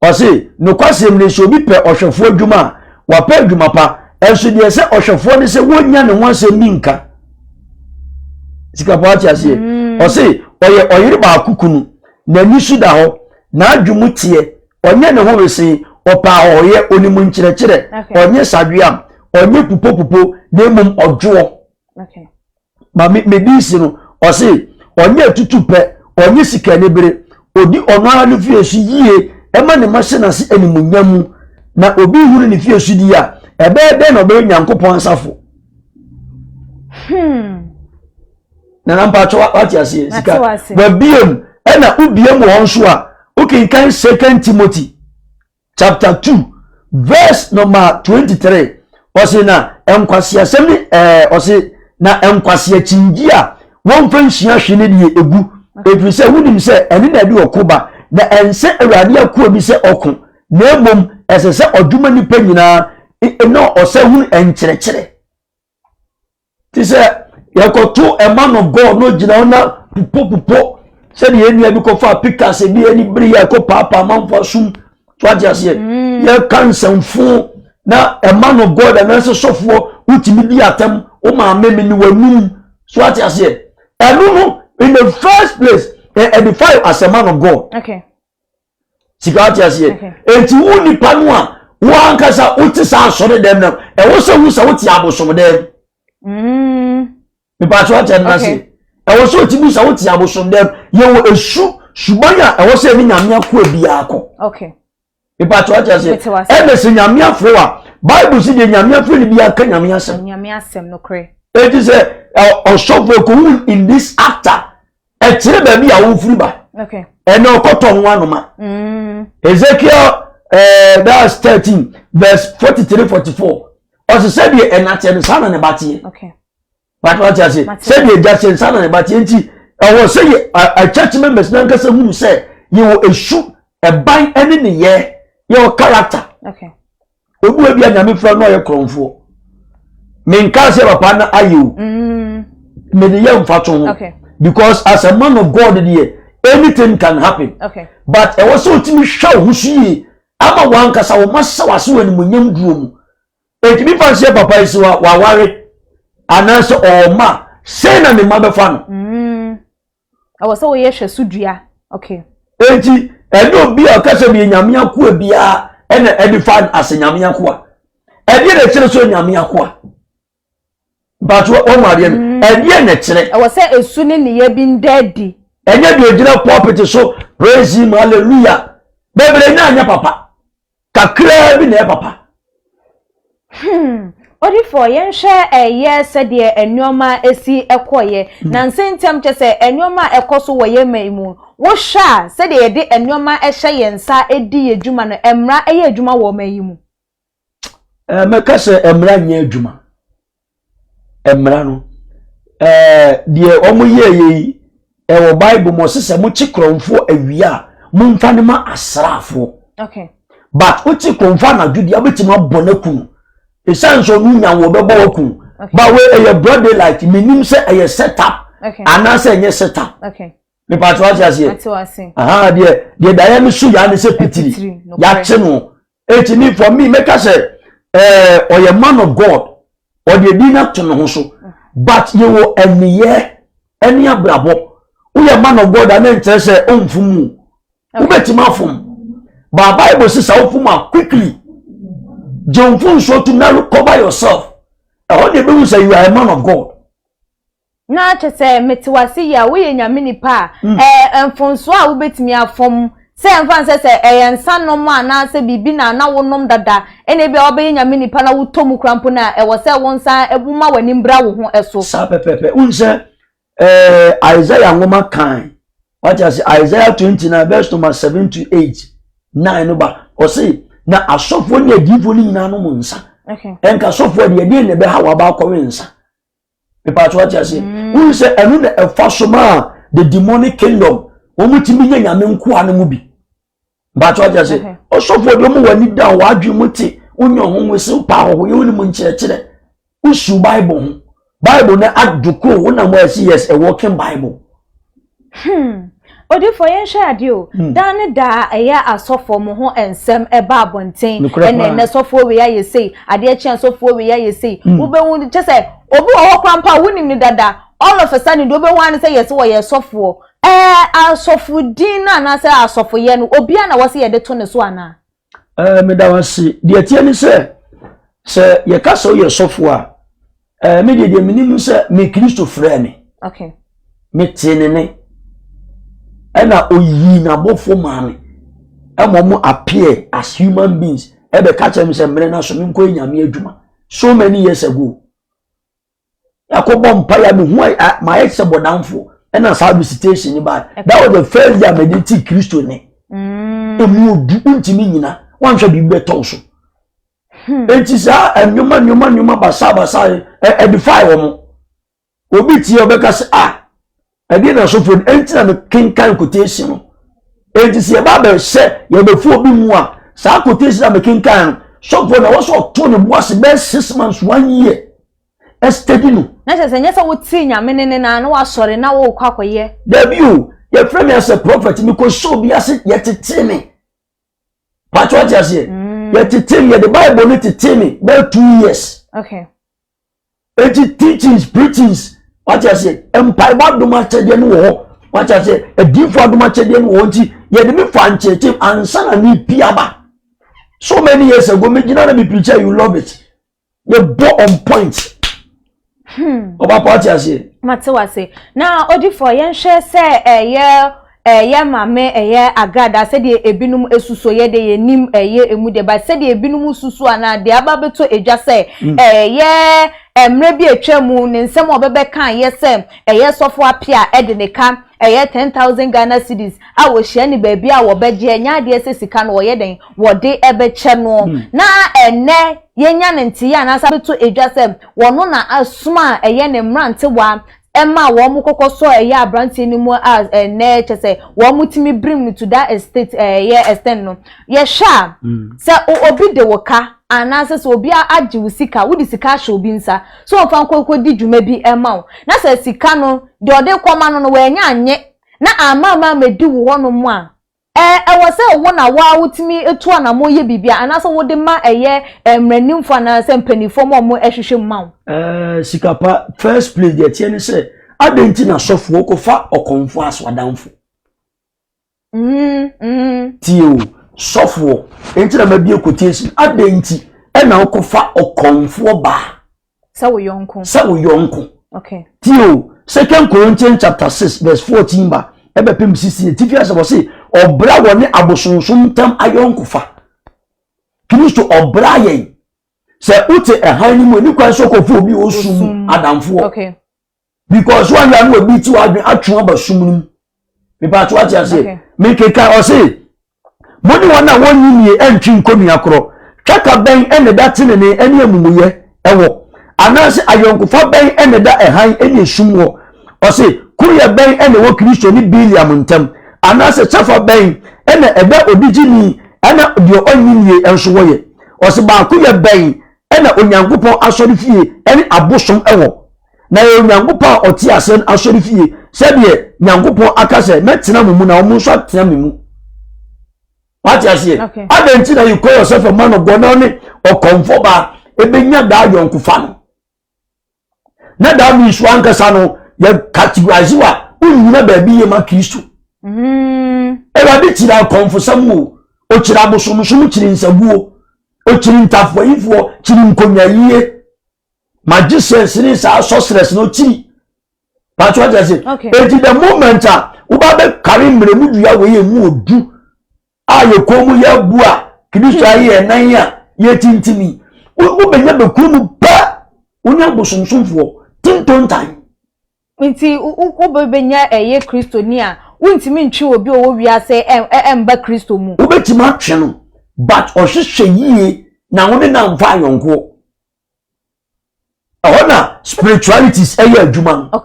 Ɔse, nokwasɛm ni, sɛ obi pɛ ɔhwɛfoɔ adwuma a, wapɛ adwuma pa. Ɛnso deɛ ɛsɛ ɔhwɛfoɔ ne sɛ wɔnnya ne ho asɛm bi nka. Sikapɔ ate aseɛ. Ɔse, ɔyɛ ɔyere baako kunu, n'ani so da hɔ, n'adwe mu teɛ, ɔnyɛ ne ho wesee, ɔpɛ ahɔhoyɛ, onim nkyerɛkyerɛ, ɔnyɛ sadweam, ɔnyɛ pupopupo, na mmom ɔdwoɔ. Ma me me si no, ɔse ɔnyɛ atutu pɛ, ɔnyɛ sikanibere, odi ɔno ara ne fie so yie, ɛma ne mma hyɛ n'ase animuonyam mu, na obi hunu ne fie so di a, ɛbɛyɛ dɛn na ɔbɛyɛ Nyankopɔn asafo? Nana mpatsɔ, wate aseɛ? Sika wabiem, ɛna wobiem wɔ hɔ nso a, wokenkan Second Timothy chapter 2 verse number 23, ɔse na nkwaseasɛm ne ɔse na nkwaseakyingye a wɔmfa nsua hwe ne deɛ egu, ɛfiri sɛ wonim sɛ ɛne na ɛde ɔko ba, na ɛnsɛ Awurade akoa bi sɛ ɔko, na mmom ɛsɛ sɛ ɔdwuma nnipa nyinaa na ɔsɛ hunu nkyerɛkyerɛ. Te sɛ yɛkɔto a man of God no gyina hɔ na pupopupo sɛdeɛ yɛn nua bi kɔfa pickaxe bi ani bere yɛ kɔ paapaa amanfo asum so, ate aseɛ? Yɛka nsɛmfo na a man of God anaasɛ sɔfoɔ wotumi di atɛm, wo maame mi ne w'anum so, ate aseɛ? Ɛno no, in the first place, edify as a man of God. Sika, ate aseɛ? Eti wo nipa no a wo ankasa wote saa asɔre dɛm no, ɛwɔ sɛ wo sɛ wote abosom dɛm. Nipa atwa ɔkyɛ no n'ase, ɛwɔ sɛ otimi sɛ wote abosom dɛm. Yɛwɔ esu suban a ɛwɔ sɛ ɛne Nyame akoa biara kɔ. Nipa atwa ɔkyɛ ase, ɛna sɛ Nyame afrɛ wa, Bible si deɛ Nyame afrɛ no biara ka Nyame asɛm. Nyame asɛm no korɛ. Eti sɛ ɔsɔfo ekohu in this actor, ɛkyerɛ baabi a wofiri ba, ɛna ɔkɔtɔ ho anoma. Ezekiel that's 13 verse 43 44, ɔsɛ sɛdeɛ ɛnateɛ no, saa na ne ba teɛ. Wate wate ase? Sɛdeɛ agya teɛ no, saa na ne ba teɛ. Nti ɛwɔ sɛ yɛ a church members nankasa hunu sɛ yɛwɔ esu, ɛban ɛne ne yɛ yɛwɔ character. Obi wa bi a Nyame fira no, ɔyɛ korɔnfoɔ. Menka sɛ papa no ayɛ o, mede yɛ mfa to ho because as a man of God deɛ, anything can happen. But ɛwɔ sɛ otumi hwɛ wo ho so yie ama wankasa wo ma sɛ wase wɔ animuonyam duro mu. Etumi fa sɛ papa yi sɛ waware anaasɛ ɔwɔ mma, sɛn na ne mma bɛfa no? Ɛwɔ sɛ woyɛ hwɛ so dua, okay. Eti ɛnyɛ obi a ɔka sɛ meyɛ Nyame akoa biara ɛna ɛde fa asɛ Nyame akoa. Ɛdeɛ na ɛkyerɛ sɛ Nyame akoa mpatso wɔn mu adeɛ no, ɛdeɛ na ɛkyerɛ? Ɛwɔ sɛ esu ne nneyɛ bi nda adi. Ɛnyɛ deɛ ogyina pulpit so, praise him, hallelujah, bebree na anyɛ papa, kakraa bi na ɛyɛ papa. Odifoɔ, yɛnhwɛ ɛyɛ sɛdeɛ nneɛma esi ɛkɔɔyɛ na nsɛntɛm kyɛ sɛ nneɛma a ɛkɔ so wɔ yɛn man mu, wohwɛ a, sɛdeɛ yɛde nneɛma ɛhyɛ yɛn nsa edi yɛ dwuma no, mmara ɛyɛ adwuma wɔ ɔman yi mu? Mɛka sɛ mmara nyɛ adwuma. Mmara no, deɛ wɔn yɛ yɛ yi, ɛwɔ Bible mu, ɔsɛ sɛ mokye korɔmfoɔ awia a, momfa ne ma asraafoɔ. But wokye korɔmfoɔ anadwo deɛ, wobɛtumi abɔ no aku, ɛsiane sɛ ɔno nya wɔ bɛbɔ waku. But wei ɛyɛ broad daylight. Menim sɛ ɛyɛ set up anaasɛ ɛnyɛ set up. Mepatɛ wate aseɛ? Aha deɛ daeɛ no so yaa ne sɛ pitiri yɛakye no. Eti mi, for me, mɛka sɛ ɔyɛ man of God, ɔde edi na to ne ho so, but yɛwɔ ɛniyɛ ɛne abrabɔ. Woyɛ man of God a, ne nkyerɛ sɛ ɔnfum mu. Wobɛtumi afom, but Bible sɛ wofom a, quickly gye mfomsoɔ tum na recover yourself. Ɛhɔ de ebehu sɛ you are a man of God. Na kyɛ sɛ mete wase yi a, woyɛ Nyame nipa a, ɛɛ mfonsoɔ a wobɛtumi afɔm sɛ mfa nsɛ sɛ ɛyɛ nsa nom anaasɛ biribi na wonom dada, ɛna ebi a wabɛyɛ Nyame nipa na wotɔ mu kora mpo no a, ɛwɔ sɛ wo nsa woma w'anim bra wo ho ɛso. Saa pɛpɛpɛ. Wohu sɛ Isaiah nwoma kan, wate ase, Isaiah 29 verse number 7 to 8 9 no ba, ɔse na asɔfoɔ ne adiyifoɔ no nyinaa nom nsa. Ɛnka asɔfoɔ deɛ, ɛdeɛ na ɛbɛha waba akɔwe nsa? Mepatso ate ase? Wohu sɛ ɛno na ɛfa so ma the demonic kingdom wɔn tumi nyɛ Nyame nkoa no mu bi. Mpatso ate ase? Ɔsɔfoɔ deɛ, ɔmo wɔ ani da, wɔ adwene mu te, wonyɛ ɔho nwese pa ahɔhoyɛ, wonim nkyerɛkyerɛ, wosiw Bible ho, Bible no adokoro wonam hɔ a ɛsi, yes, a working Bible. Odifoɔ yɛnhwɛ adeɛ o, daa ne daa ɛyɛ asɔfoɔ mo ho nsɛm ɛba abɔnten, ɛna ɛnɛ sɔfoɔ wei ayɛ sei, adeɛ kye a sɔfoɔ wei ayɛ sei, wobɛhu kyɛ sɛ obi wɔ hɔ koraa mpo a wonim no dada, all of a sudden deɛ wobɛhu ara ne sɛ yɛse wɔyɛ sɔfoɔ. Ɛɛ asɔfodin no anaasɛ asɔfoyɛ no obiara na wɔse yɛde to ne so anaa? Ɛɛ meda wo ase. Deɛ ɛteɛ ne sɛ, sɛ yɛka sɛ woyɛ sɔfo a, ɛɛ me deɛ deɛ menim ne sɛ me Kristo frɛɛ me. Okay. Metee ne ne. Ɛna oyii n'abɔfoɔ maa me. Ɛma wɔn appear as human beings. Ɛbɛka kyerɛ me sɛ mmerɛ no aso menkɔyɛ Nyame adwuma. So many years ago. Yɛakɔbɔ mpaeɛ a mehu a mayɛ sɛ bɔdamfoɔ ɛna saa visitation ni baa. That was the first day a mede ti Kristo ne. Emu odu ntumi nyina wanhwɛ biribi bɛtɔ so. Enti saa nneɛma nneɛma nneɛma basaa basaa ɛdefy wɔn. Obi tie ɔbɛka sɛ ah ɛdeɛ na asɔfoɔ no ɛnti na mekenkan quotation no. Enti sɛ yɛba abɛhyɛ yɛbɛfu obi mu a saa quotation a mekenkan no sɔfoɔ na ɛwɔ sɛ ɔto ne bo ase bɛyɛ 6 months 1 year ɛsteady no. Na kyerɛ sɛ nyɛ sɛ wotee Nyame ne ne na na wasɔre na wokɔ akɔyɛ. Dabi o, yɛfrɛ me asɛ prophet mekɔ sɛ obi ase yɛtete me. Patro ate aseɛ. Yɛtete me, yɛde Bible no tete me bɛyɛ 2 years. Eti teachings, preachings, wate aseɛ, mpaebɔ adom akyɛdeɛ no wɔ hɔ. Wate aseɛ, adiifo adom akyɛdeɛ no wɔ hɔ nti yɛde me fa nkyerɛkyerɛ ansa na me pi aba. So many years ago, me gyina na me preach, you love it. Yɛbɔ on point. Ɔba pa ate aseɛ. Mate wase. Na odifoɔ yɛnhwɛ sɛ ɛyɛ maame ɛyɛ agrada sɛdeɛ ebinom esusu yɛ de yɛnim ɛyɛ emu deɛ ba sɛdeɛ ebinom susu anaa deɛ aba bɛtɔ edwa sɛ ɛyɛ mmerɛ bi atwa mu ne nsɛm a ɔbɛbɛka yɛ sɛ ɛyɛ sɔfo apia ɛde ne ka ɛyɛ 10,000 Ghana cedis a wɔhyia ne baabi a wɔbɛgye ɛnyɛ adeɛ sɛ sika no wɔyɛ den wɔde ɛbɛkyɛ no, na ɛnɛ yɛnya ne nteɛ anaasɛ abɛtɔ edwa sɛ wɔno na asoma a ɛyɛ ne mmerantewa ɛma wɔn kɔkɔ sɔ ɛyɛ aberanteɛ no mu a ɛnɛ kyɛ sɛ wɔn tumi brim no to that estate ɛyɛ extent no. Yɛhwɛ a sɛ obi de wo ka anaasɛ sɛ obi agye wo sika, wode sika ahyɛ obi nsa so wɔmfa nkɔkɔ di dwuma bi ɛma wo, na sɛ sika no deɛ ɔde kɔma no no wɔanya anye na ama ama amedi wo hɔnom a, ɛwɔ sɛ wo na wo a wotumi etu anamɔ yɛ biribi a anaasɛ wode ma ɛyɛ mmeranimfo anaasɛ mpanimfoɔ ma wɔn ɛhwehwɛ mu ma wo. Sika pa first place deɛ teɛ ne sɛ adɛn nti na sɔfoɔ kɔfa ɔkɔmfoɔ aso adamfo? Tie o, sɔfoɔ nti na mabie quotation, adɛn nti ɛna wokɔfa ɔkɔmfoɔ baa sɛ wo yɔnko? Sɛ wo yɔnko. Tie o, 2 Corinthians chapter 6 verse 14 ba ɛbɛpem 16 tifi asɛ wɔ se ɔbra wɔ ne abosonsom ntam ayɔnkofa. Kristo ɔbra yɛn sɛ wote ɛhan no mu ani kwan sɛ ɔkɔfo obi a ɔsum adamfoɔ because wɔn yɛ ano obi ti wadwen atwe aba sum no mu. Nipa ato ate aseɛ mekeka ɔse mo ne wɔn a wɔnyi nie ɛntwe nkonnua korɔ. Twaka bɛn ɛna ɛda tenene ɛne amumuyɛ ɛwɔ, anaasɛ ayɔnkofa bɛn ɛna ɛda ɛhan ɛne esum wɔ? Ɔse koyɛ bɛn ɛna ɛwɔ Kristo ne Biliam ntam, anaasɛ kyɛfa bɛn ɛna ɛda odigyini ɛna deɛ ɔnyi nie ɛnso wɔyɛ? Ɔse baako yɛ bɛn ɛna Onyankopɔn asɔre fie ɛne abosom ɛwɔ? Na yɛ Onyankopɔn a ɔte aseɛ no asɔre fie, sɛdeɛ Nyankopɔn aka sɛ, mɛtena mo mu na wɔn nso atena me mu. Wate aseɛ? Adɛn nti na you call yourself a man of God na ɔne ɔkɔmfo baa ebenya daa yɔnkofa no? Na daa means ankasa no yɛ categorize wa wonyina baabi yɛ ma Kristo. Awurade kyerɛ akɔmfosɛm o, ɔkyerɛ abosomsom, kyerɛ nsaguo, ɔkyerɛ ntafoayifoɔ, kyerɛ nkonyayie, magicians ne saa sorcerers no kyiri pàtó ɔkyɛ se. Eti the moment a woba bɛ kari mmerɛmu dua wei emu odu a yɛ kɔn mu yɛ abu a Kristo ayɛ yɛn nan a yɛtintimi, wobɛnya bɛkuro mu pɛ wone abosomsomfoɔ tintontan. Nti wobɛnya ɛyɛ Kristoni a wontumi ntwe obi a ɔwɔ wiase ɛmba Kristo mu. Wobɛtumi atwe no, but ɔhwehwɛ yie na wo ne na mfa ayɔnkoɔ. Ɛhɔ na spiritualities ɛyɛ adwuma no.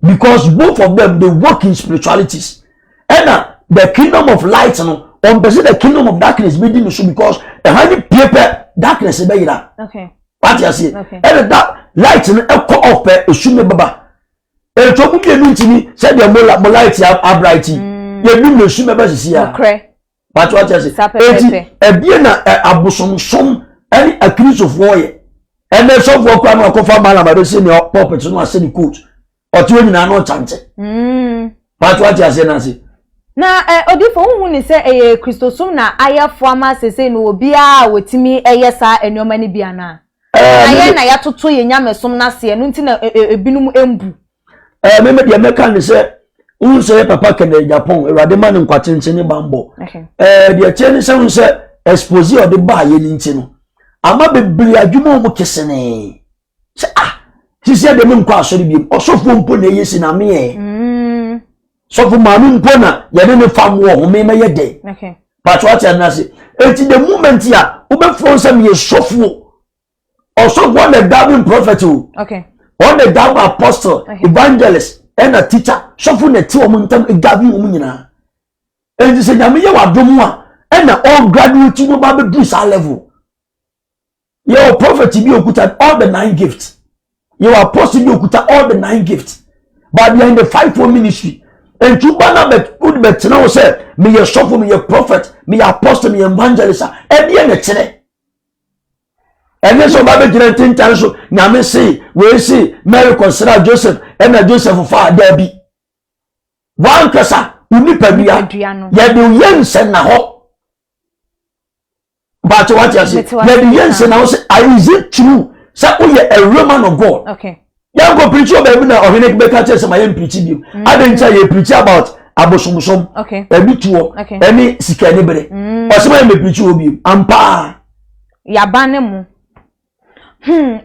Because both of them, they work in spiritualities. Ɛna the kingdom of light no, ɔmpɛ sɛ the kingdom of darkness bɛdi ne so, because ɛha ne pie pɛ, darkness bɛyera. Wate aseɛ? Ɛna da light no ɛkɔ off pɛ, esum ne bɛba. Etu ɔmo mmienu ntumi sɛdeɛ mo la mo light abright yi. mm. Yɛnum na esu bɛba sisi a. Pàtó ati ase. Eti ɛbie na abosomsom ɛne akirisofoɔ yɛ. Ɛnɛ sɔfoɔ kura no akɔfa malam abɛsi ne pulpit no ase ne coat. Ɔte hɔ nyinaa no ɔkyante. Pàtó ati ase na ase. Na ɛ odifo wohu ne sɛ ɛyɛ Kristosom na ayɛfo ama sese no obiara a wɔtumi ɛyɛ saa nneɛma no bi anaa? Na yɛn na yɛatoto yɛn nyamesom no aseɛ no nti na ebinom mbu. Ɛɛ mɛmɛ deɛ mɛka ne sɛ wohu sɛ yɛ papa Kennedy Agyapong, Awurade ma no nkwa tenten ne bammɔ. Ɛɛ deɛ kyerɛ ne sɛ wohu sɛ expose a ɔde baa yɛ no nti no ama bebree adwuma wɔn kesenee sɛ ah sisi ɛdeɛ me nkɔ asɔre biom, ɔsɔfoɔ mpo na ɛyɛ si na meɛ sɔfo maame mpo na yɛne ne fam wɔ ho mɛmɛyɛ dɛ patro ate ade ase. Eti the moment a wobɛfrɛ sɛ meyɛ sɔfoɔ, ɔsɔfoɔ na govern prophet o, ɔna govern apostle, evangelist ɛna teacher, sɔfo na ɛte wɔn ntam govern wɔn nyinaa. Eti sɛ Nyame yɛ wadom a ɛna all graduate no ba bɛduru saa level. Yɛwɔ prophet bi okuta all the nine gifts, yɛwɔ apostle bi okuta all the nine gifts, but they are in the five fold ministry. Nti ba na bɛ wode bɛtena wo sɛ meyɛ sɔfo, meyɛ prophet, meyɛ apostle, meyɛ evangelist a, ɛdeɛ na kyerɛ ɛnyɛ sɛ ɔba bɛgyina ntentan so Nyame se wei se Mary kɔsra Joseph ɛna Joseph fa daabi. Wankasa wo nipadua yɛde yɛ nsɛnna hɔ baate wate ase, yɛde yɛ nsɛnna hɔ sɛ, is it true sɛ woyɛ a real man of God? Yɛnkɔ preach wɔ baabi na ɔhene bɛka kyerɛ sɛ ma yɛ mpreach bio. Ade nkyɛn yɛ preach about abosomsom, ɛbi toɔ ɛne sika ani bere, ɔsɛ ma yɛ mɛ preach wɔ bio ampaa. Yaba ne mu.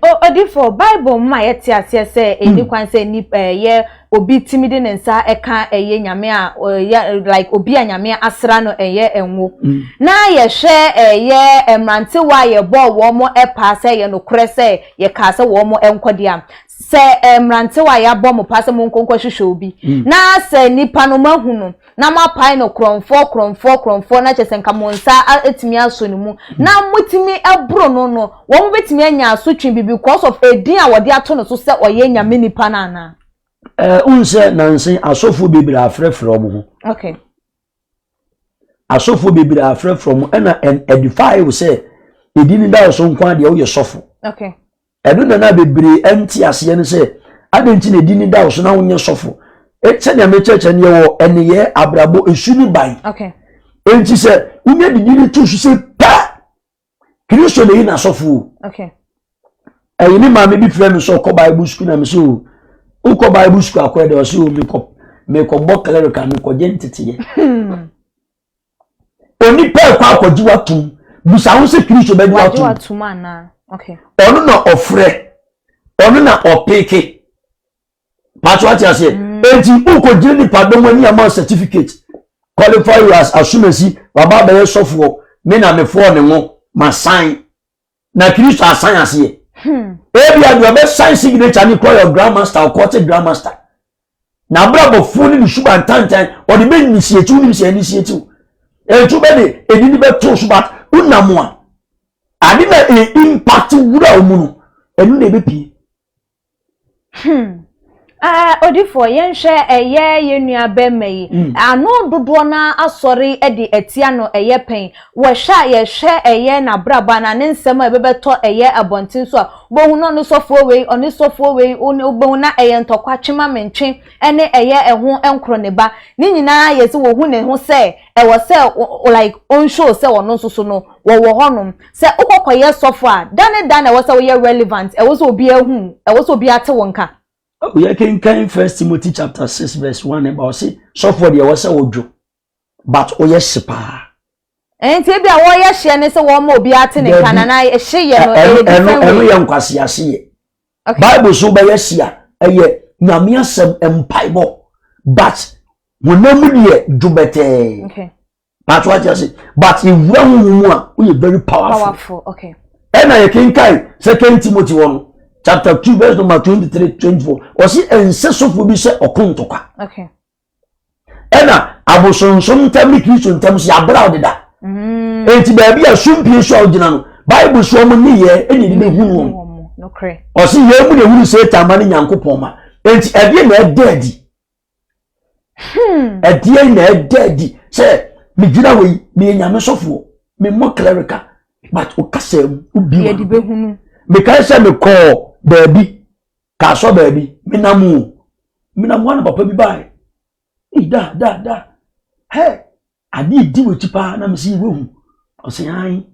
Odifo, Bible mu a yɛte aseɛ sɛ ɛni kwan sɛ nipa ɛyɛ obi timi de ne nsa ɛka ɛyɛ Nyame a ɛyɛ like obi a Nyame asra no ɛyɛ ɛnwo. Na yɛhwɛ ɛyɛ mmerantewa a yɛbɔ wɔn ɛpaa sɛ yɛ nokorɛ sɛ yɛkaa sɛ wɔn ɛnkɔ a sɛ mmerantewa a yɛabɔ mo paa sɛ mo nkɔ nkɔhwehwɛ obi na sɛ nipa no mahu no na mo apae no korɔmfoɔ, korɔmfoɔ, korɔmfoɔ, na kyerɛ sɛ nka mo nsa atumi asɔ ne mu na motumi ɛboro no, wɔn bɛtumi anya asotwe bi because of edin a wɔde ato no so sɛ ɔyɛ Nyame nipa no anaa? Ɛɛ n sɛ nansen asɔfoɔ bebree afrɛfrɛ wɔn ho. Asɔfoɔ bebree afrɛfrɛ wɔn ɛna ɛdify wo sɛ edin ni da so nko adeɛ woyɛ sɔfo. Ɛno na bebree ɛnte aseɛ no sɛ adi nti na edin ni da so na wonyɛ sɔfo. Sɛnea mekyerɛkyerɛ no, yɛwɔ ɛneyɛ abrabɔ esu ne ban. Enti sɛ wonya didi ne to so sɛ pɛ Kristo na eyi n'asɔfo. Ɛyi ne maame bi frɛ mi sɛ ɔkɔ Bible school na mi sɛ o wokɔ Bible school akɔ ɛdɛ, ɔsɛ o mekɔ bɔ clerical, mekɔ gye nteteyɛ. Onipa ɛkɔ akɔgye watum, busa ho sɛ Kristo bɛgye watum? Ɔno na ɔfrɛ, ɔno na ɔpeeke pàtó ate aseɛ. Eti wokɔ gyina nipa dɔm ani ama certificate qualify you as asomasi waba abɛyɛ sɔfoɔ, me na mefoɔ ne ho ma sign na Kristo asan aseɛ. Ebi a deɛ ɔbɛ signature ne kɔ yɛ grandmaster, ɔkɔte grandmaster na abrabɔfoɔ ne ne suba ntantan ɔde bɛ initiate wo nim sɛ initiate wo etu bɛ de edi ni bɛ to so, but wonam a ade na e impact wura wo mu no, ɛno na ebe pie. Odifoɔ, yɛnhwɛ ɛyɛ yɛn nua bɛrima yi ano dodoɔ na asɔre de atia no ɛyɛ pɛn wɔhwɛ a yɛhwɛ ɛyɛ n'abrabɔ anaa ne nsɛm a ɛbɛbɛtɔ ɛyɛ abɔnten so a wobɛhu no ɔne sɔfoɔ wei, ɔne sɔfoɔ wei, wobɛhu na ɛyɛ ntɔkwa twema mentwe ɛne ɛyɛ ɛho nkorɔ ne ba ne nyinaa yɛ sɛ wɔhu ne ho sɛ ɛwɔ sɛ like ɔnhwɛ sɛ ɔno nso so no wɔwɔ hɔnom sɛ wokɔkɔyɛ sɔfo a da ne da na ɛwɔ sɛ woyɛ relevant, ɛwɔ sɛ obi ahu, ɛwɔ sɛ obi ate wo nka. Yɛkenkan First Timothy chapter 6 verse 1 ɛba ɔse sɔfoɔ deɛ ɛwɔ sɛ wodwo but woyɛ hye paa. Nti ebi a wɔyɛ hyeɛ ne sɛ wɔn ma obi ate ne nka na hye yɛ no ɛyɛ different way. Ɛno yɛ nkwasease yɛ. Bible so bɛyɛ hye a ɛyɛ Nyame asɛm, mpaebɔ, but honam mu deɛ dwo bɛtɛɛ. But wate ase, but ewura huhu mu a woyɛ very powerful. Powerful, okay. Ɛna yɛkenkan Second Timothy wɔ no chapter 2 verse number 23 24, ɔsi ɛnsɛ sɔfo bi sɛ ɔko ntɔkwa. Ɛna abosonsom ntam ne Kristo ntam so yɛabra ɔdeda. Eti baabi a sumpie so a ɔgyina no, Bible so ɔmo ne yɛ ɛna ebi bɛhunu wɔn. Ɔsi yɛn mu na ehunu Satan ma ne Nyankopɔn ma. Eti ɛdeɛ na ɛda adi. Ɛdeɛn na ɛda adi sɛ megyina hɔ yi, meyɛ nyame sɔfoɔ, memmɔ clerical, but wokasa mu wobi Yɛde bɛhunu. Mekae sɛ mekɔɔ baabi, kaasɔ baabi, menam o, menam hɔ na papa bi baeɛ. Ei, da da da, hɛ, adeɛ di w'akyi paa. Na mesi, wohu? Ɔse an.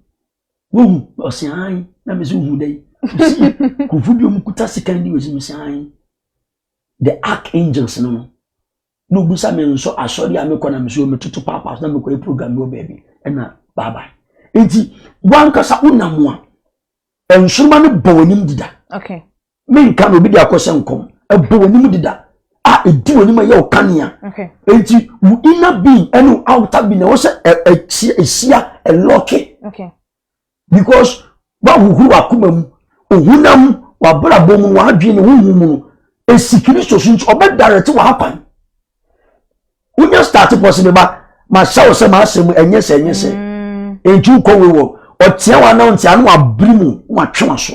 Wohu? Ɔse an. Na mesi, wohu dɛ? Ɔsi nkurɔfoɔ bi a wɔn kuta sekan di w'akyi. Mesi an, the archangels no. Na obisa me nso asɔre a mekɔ, na mesi metoto paapa so na mekɔ yɛ program bi wɔ baabi, ɛna bye bye. Nti wankasa wonam a, nsoroma no bɔ w'anim dida. Menka na obi de akɔhyɛ nkɔm, ɛbɔ w'anim dida a ɛdi w'anim a ɛyɛ wo kanea. Nti wo inner being ɛne wo outer being ɛwɔ sɛ ɛhyia, ɛhyia, ɛlɔke. Because wahuhuru w'akoma mu, ohunam, w'abrabɔ mu, w'adwene ne honhom mu no esi Kristo so, nti ɔbɛdarete w'akwan. Wonya start pɔ sɛ meba mahyɛ wo sɛ m'asɛm ɛnyɛ sɛ ɛnyɛ sɛ nti wokɔ wei wɔ ɔtea wa na ɔntea no wabere mu, watwe w'aso.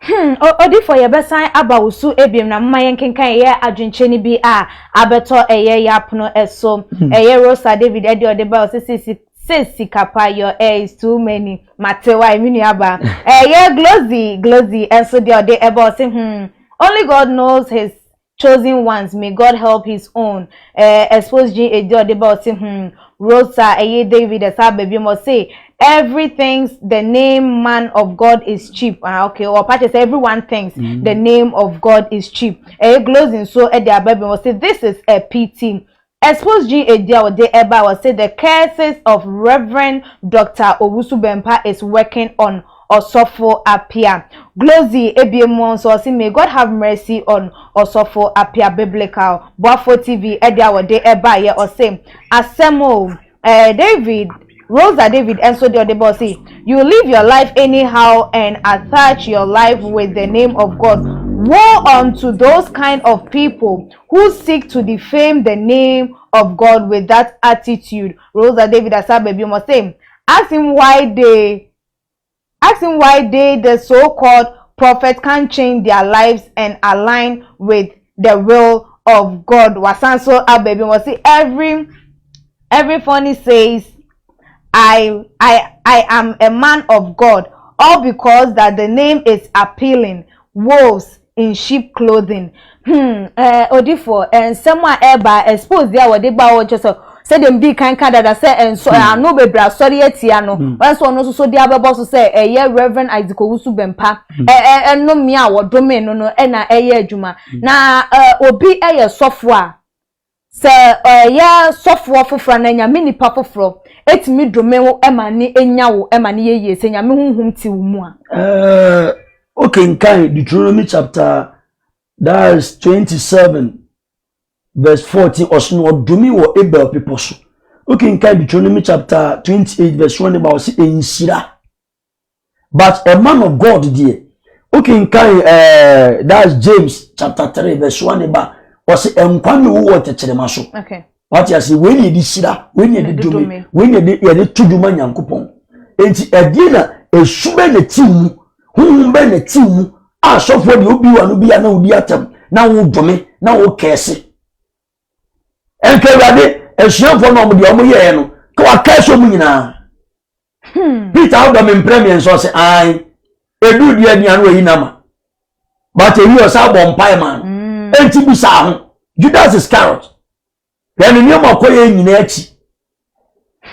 Odifo, yɛbɛsan aba wo so ebiem na moma yɛnkenkan ɛyɛ adwenkyɛ no bi a abɛtɔ ɛyɛ yɛapono ɛso. Ɛyɛ Rosa David ɛde ɔde ba, ɔsɛ sisi sɛ sika pa, your air is too many. Mate wa, emi nua ba. Ɛyɛ Glozy Glozy ɛnso deɛ ɔde ɛba, ɔsɛ, only God knows his chosen ones, may God help his own." Expose G edi ɔde ba, ɔsɛ, Rosa ɛyɛ David ɛsa aba bi mu, ɔsɛ, "Everything's the name man of God is cheap." Ah, okay, ɔpa kyerɛ sɛ everyone thinks the name of God is cheap. Ɛyɛ Glozy nso ɛde aba bi mu, ɔsɛ, "This is a pity." Expose G edi a ɔde ɛba, ɔsɛ, "The curses of Reverend Dr. Owusu Bempah is working on Osofo Apia." Glozy ebie mu nso, ɔsɛ, "May God have mercy on Osofo Apia." Biblical Boafo TV ɛde a wɔde ɛba yɛ, ɔsɛ, "Asɛm o." David Rosa David nso de ɔde ba, ɔsɛ, "You live your life anyhow and attach your life with the name of God. Woe unto those kind of people who seek to defame the name of God with that attitude." Rosa David asabebi mo say, Ask him why they, the so-called prophet, can't change their lives and align with the will of God." Wasanso abebi mo say, Every funny says, I am a man of God, all because that the name is appealing. Wolves in sheep clothing." Odifo, nsɛm a ɛba, expose deɛ a wɔde ba, wɔkyɛ sɛ sɛdeɛ mdi kan ka dada sɛ nso ano bebree asɔre atia no. Wɔn nso, ɔno nso so de abɛbɔ so sɛ ɛyɛ Reverend Isaac Owusu Bempah ɛ ɛ ɛnome a wɔdome no ɛna ɛyɛ adwuma. Na obi ɛyɛ sɔfo a, sɛ ɛyɛ sɔfoɔ foforɔ na Nyame nipa foforɔ etumi dome wo ɛma ne enya wo ɛma ne yɛ yie, sɛ Nyame honhom ti wo mu a? Okay, nkan Deuteronomy chapter, that's 27 verse 14, ɔsono ɔdome wɔ Ebal bepɔ so. Okay, nkan Deuteronomy chapter 28 verse 1 ba, ɔsi nhyira. But a man of God deɛ, okay, nkan that's James chapter 3 verse 1 ba, ɔsi nkwa ne wo wɔ tɛkyerɛma so. Wate ase? Wei na yɛde hyira, wei na yɛde dome, wei na yɛde to dwuma Nyankopɔn. Enti ɛdeɛ na esu bɛ na ti mu, huhum bɛ na ti mu a, asɔfoɔ deɛ, obi wa no bi a na odi atam na wo dome na wo kɛse. Nka Awurade asuafoɔ na ɔmo deɛ ɔmo yɛɛ no ka wa kɛse ɔmo nyinaa. Peter, awodɔ me mprɛ mmiɛnsa, ɔsɛ ae. Edu deɛ nua no oyi nama, but eyi ɔsa abɔ mpae ma no. Enti bisa ho Judas Iscariot yɛn nneɛma ɔkɔ yɛ nyinaa akyi.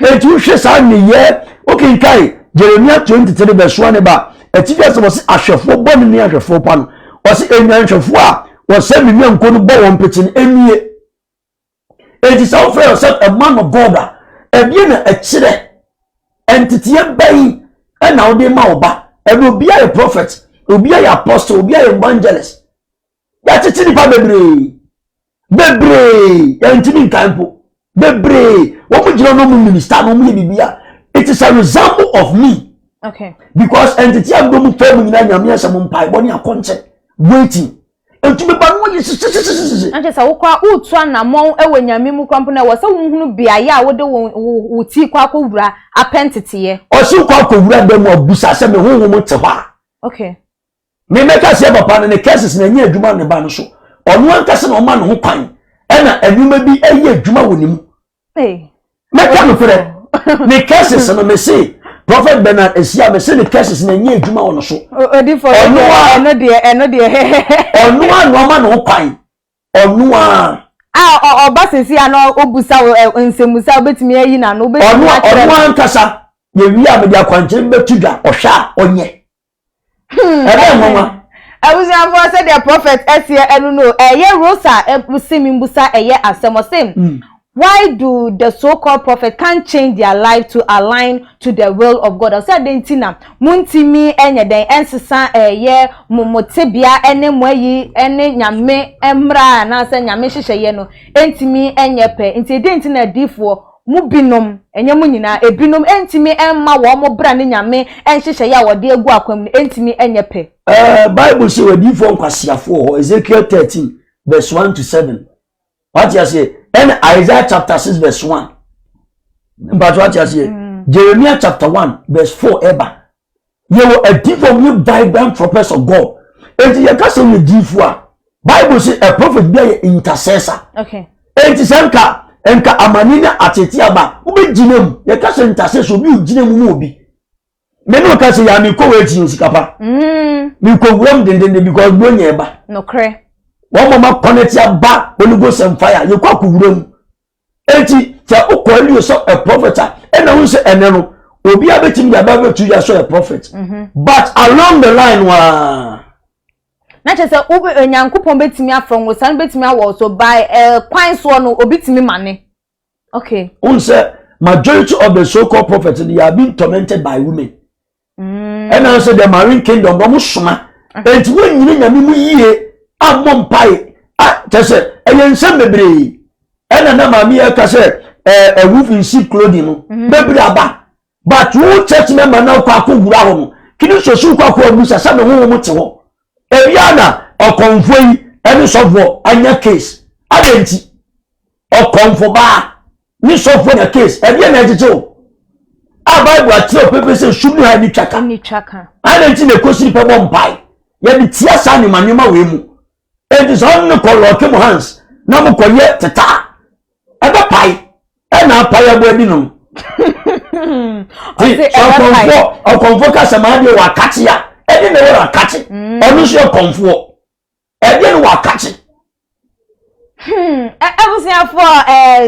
Enti wohwɛ saa nneyɛ, wokenkae Jeremia 23 verse 1 ba atifi asɛm, ɔse ahwɛfoɔ bɔ ne ne ahwɛfoɔ pa no, ɔse enwanhwɛfoɔ a wɔsɛ me nwankuo no bɔ wɔn pete no enie. Enti sɛ wofrɛ yourself a man of God a, ɛdeɛ na ɛkyerɛ nteteɛ bɛyi ɛna wode ma wo ba? Ɛna obi ayɛ prophet, obi ayɛ apostle, obi ayɛ evangelist, yɛatete nipa bebree bebree, yɛntumi nkan mpo bebree. Wɔn gyina no mu minister na wɔn yɛ biribi. It is a resemble of me because ntete a mbɔ mu fɛn mu nyinaa, Nyame asɛm, mpaebɔ ne akɔnkyɛ waiting, ntumi ba no wɔyɛ sisisisisi. Na kyerɛ sɛ wokɔ a, wotu anammɔn wɔ Nyame mu kora mpo na ɛwɔ sɛ wohunu beaeɛ a wode wo ti kɔ akɔwura apɛ nteteyɛ. Ɔsi kɔ akɔwura dɛm a, busa sɛ me honhom te hɔ a. Mmɛka sɛ papa no ne curses na ɛnyɛ adwuma ne ba no so. Ɔno ankasa na ɔma ne ho kwan. Ɛna nneɛma bi ɛyɛ adwuma wɔ ne mu. Mɛka nokorɛ, ne curses no, mese Prophet Bernard Esia, mese ne curses na ɛnyɛ adwuma wɔ no so. Ɔno a ɔno a na ɔma ne ho kwan, ɔno a. A ɔba sisi a na obusa nsɛmmusa, obetumi ayi n'ano, obetumi akyerɛ. Ɔno ankasa yɛwie a, mede akwankyerɛ bɛto dwa, ɔhwɛ a ɔnyɛ. Ɛbɛ nwanwa. Abusuafoɔ, sɛdeɛ Prophet ɛseɛ ɛno no, ɛyɛ Rosa ɛsi mi mbusa ɛyɛ asɛm, ɔsɛ, "Why do the so-called prophet can't change their life to align to the will of God?" Ɔsɛ adi nti na muntimi ɛnyɛ dɛn ɛnsesa ɛyɛ mo mo tebea ɛne mo ayi ɛne Nyame mmra anaasɛ Nyame hyehyɛeɛ no ɛntumi ɛnyɛ pɛ? Nti edi nti na adiifoɔ mu binom, ɛnyɛ mu nyinaa, ebinom ɛntumi ɛmma wɔn mo bra ne Nyame ɛnhyehyɛeɛ a wɔde egu akwam no ɛntumi ɛnyɛ pɛ. Bible sɛ wadiifoɔ nkwasiafoɔ hɔ, Ezekiel 13 verse 1 to 7, wate aseɛ? Ɛna Isaiah chapter 6 verse 1, mpatso, wate aseɛ? Jeremiah chapter 1 verse 4. Ɛba yɛwɔ adiifoɔ mu yɛ vibrant prophets of God. Eti yɛka sɛ yɛ diifoɔ a, Bible sɛ a prophet bi ayɛ intercessor. Eti sɛ nka amani ne atete aba, wobɛgyina mu. Yɛka sɛ intercessor, obi ogyina mu mu obi mene o ka sɛ yà mekɔ wɔ akyi osika pa, mekɔ wuram dendenden because bro nyɛ ɛba. Wɔn mɔ ma connect aba Holy Ghost and fire, yɛkɔ akɔ wuram. Eti sɛ okɔ ali sɛ a prophet a, ɛna ho sɛ ɛnɛ no obi a bɛtumi de aba bɛtu yɛ sɛ a prophet, but along the line waa. Na kyerɛ sɛ wobe Onyankopɔn bɛtumi afrɛ wo san bɛtumi awɔ so by kwan soɔ no, obi tumi ma ne, okay. N sɛ majority of the so-called prophets, they are being tormented by women. Ɛna nso the marine kingdom wɔn soma nti wɔn nyina Nyame mu yie ammɔ mpae a, kyerɛ sɛ ɛyɛ nsɛm bebree. Ɛna na maame yɛ ka sɛ a wolf in sheep clothing no bebree aba, but wo church member na kɔ akɔ wura hɔ no kini soso kɔ akɔ abusa sɛ me honhom te hɔ. Ebia na ɔkɔnfoɔ yi ɛne sɔfoɔ anya case adɛ nti ɔkɔnfo baa ne sɔfoɔ anya case, ɛdeɛ na ɛkyekye o a Bible akyerɛ pɛpɛ sɛ sum ne ha ni twaka. Ni twaka. Adɛ nti na ekosi nipa bɔ mpae yɛde tia saa nneɛma nneɛma wei mu. Eti sɛ ɔno ne kɔ lock mo hands na mo kɔ yɛ teta, ɛbɛ pae, ɛna apae abo adi no. Ti sɛ ɔkɔnfoɔ kasa maa deɛ wɔ akakye a, ɛde na ɛwɔ akakye, ɔno nso yɛ kɔnfoɔ, ɛdeɛ no wɔ akakye. Abusuafoɔ,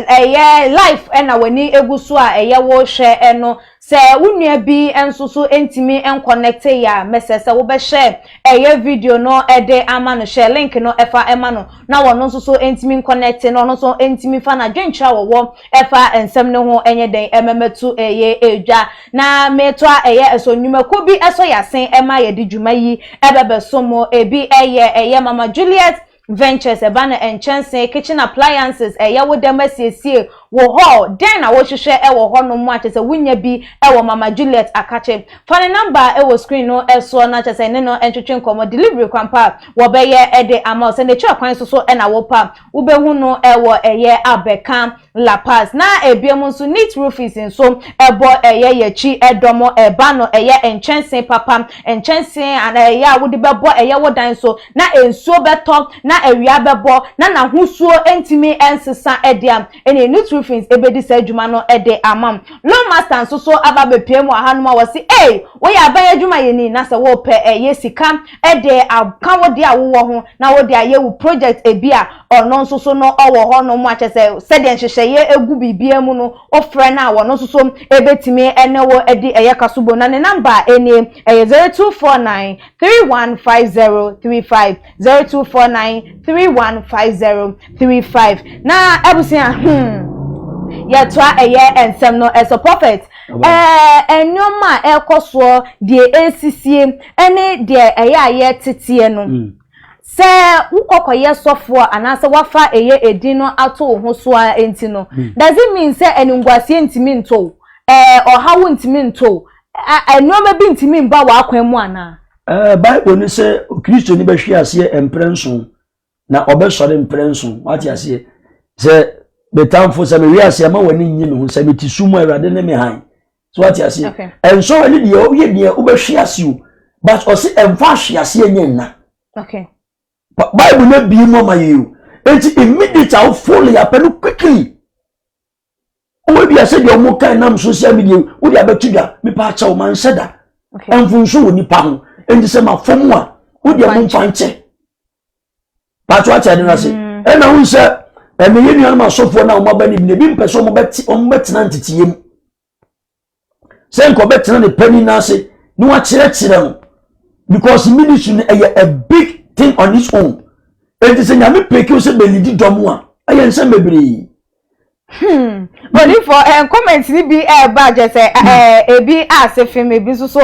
ɛyɛ life ɛna w'ani egu so a ɛyɛ wɔrehwɛ ɛno. Sɛ wo nua bi nso so ntumi nconnect yɛ a, mɛsɛ sɛ wobɛhyɛ ɛyɛ video no ɛde ama no, hyɛ link no ɛfa ɛma no na wɔn nso so ntumi nconnect na ɔno nso ntumi fa n'adwenkyerɛ a wɔwɔ ɛfa nsɛm no ho ɛnyɛ den ɛmɛmɛto ɛyɛ edwa. Na mɛto a ɛyɛ ɛso nnwumakuo bi ɛsɔ yasen ɛma yɛde dwuma yi ɛbɛbɛso mo. Ebi ɛyɛ Mama Juliet Ventures, ɛba no nkyɛnsee, kitchen appliances, ɛyɛ wo dɛm asiesie wɔ hɔ den na wɔhwehwɛ ɛwɔ hɔ nom a, kyerɛ sɛ wonya bi ɛwɔ Mama Juliet akakye. Fa ne number ɛwɔ screen no ɛsoɔ na kyerɛ sɛ ne no ntwetwe nkɔmɔ. Delivery kwampa a wɔbɛyɛ ɛde ama wo sɛ n'akyi kwan so so ɛna wɔpa wobɛhu no ɛwɔ ɛyɛ Abɛka La Paz. Na ebiem nso, Neat Roofings nso ɛbɔ ɛyɛ yɛkyi ɛdɔm. Ɛba no ɛyɛ nkyɛnsee papa, nkyɛnsee ana ɛyɛ a wode bɛbɔ ɛyɛ wo dan so na nsuo bɛtɔ na awia bɛbɔ na n'ahosuo ntumi nsesa ɛde a, ɛna Neat Roofings ebedi saa adwuma no ɛde ama. Loan Master nso so aba abɛpue mu ahanom a wɔsi ee woyɛ aban adwuma yɛ ni na sɛ wɔpɛ ɛyɛ sika ɛde aka wo deɛ a wowɔ ho na wode ayɛ wo project ebi a, ɔno nso so no ɔwɔ hɔ nom akyɛ sɛ sɛdeɛ nhyehyɛeɛ egu biribiara mu no, ɔfrɛ no a, wɔno nso so ebetumi ɛne wo ɛde ɛyɛ kasobo. Na ne number ɛnie, ɛyɛ 0249315035, 0249315035. Na abusua, yɛtoa ɛyɛ nsɛm no ɛsɔ. Prophet, nneɛma a ɛrekɔ soɔ deɛ, esisie ɛne deɛ ɛyɛ a yɛteteɛ no, sɛ wokɔkɔyɛ sɔfoɔ anaasɛ wafa ɛyɛ edin no ato wo ho so a, nti no does it mean sɛ ɛnimguaseɛ ntumi nto ɔhaw, ntumi nto nneɛma bi ntumi mba w'akwan mu anaa? Bible ni sɛ Kristo ni bɛhwe aseɛ mprɛ nson na ɔbɛsɔre mprɛ nson. Wate aseɛ sɛ betamfo sɛ mewe aseɛ ma w'ani nye me ho sɛ mete sum mu, Awurade ne me han so. Wate aseɛ? Ɛnsɔre ne deɛ woyɛ deɛ wobɛhwe ase o, but ɔse ɛmfa ahwe aseɛ nyɛ nna. Bible no bie mu ama yɛ o. Eti immediate a wofolo yɛ apɛ no quickly. Wɔn bi asɛ deɛ wɔn kan nam social media wode abɛto dwa, mepa akyɛw, ma nhyɛ da. Mfonso wɔ nipa ho, nti sɛ ma fam a, wode mo mfa nkyɛ. Paato ate ade no ase. Ɛna ho sɛ ɛmɛ yɛ nuanom asɔfoɔ no a wɔn aba ne bi na ebi mpɛ sɛ wɔn bɛtena nteteyɛ mu. Sɛ nka ɔbɛtena ne panyin n'ase na wakyerɛkyerɛ no, because ministry no ɛyɛ a big thing on its own. Eti sɛ Nyame peke sɛ bɛlidi dɔm a, ɛyɛ nsɛm bebree. Odifo, comment ni bi ɛɛba kyɛ sɛ ebi ase fim, ebi nso so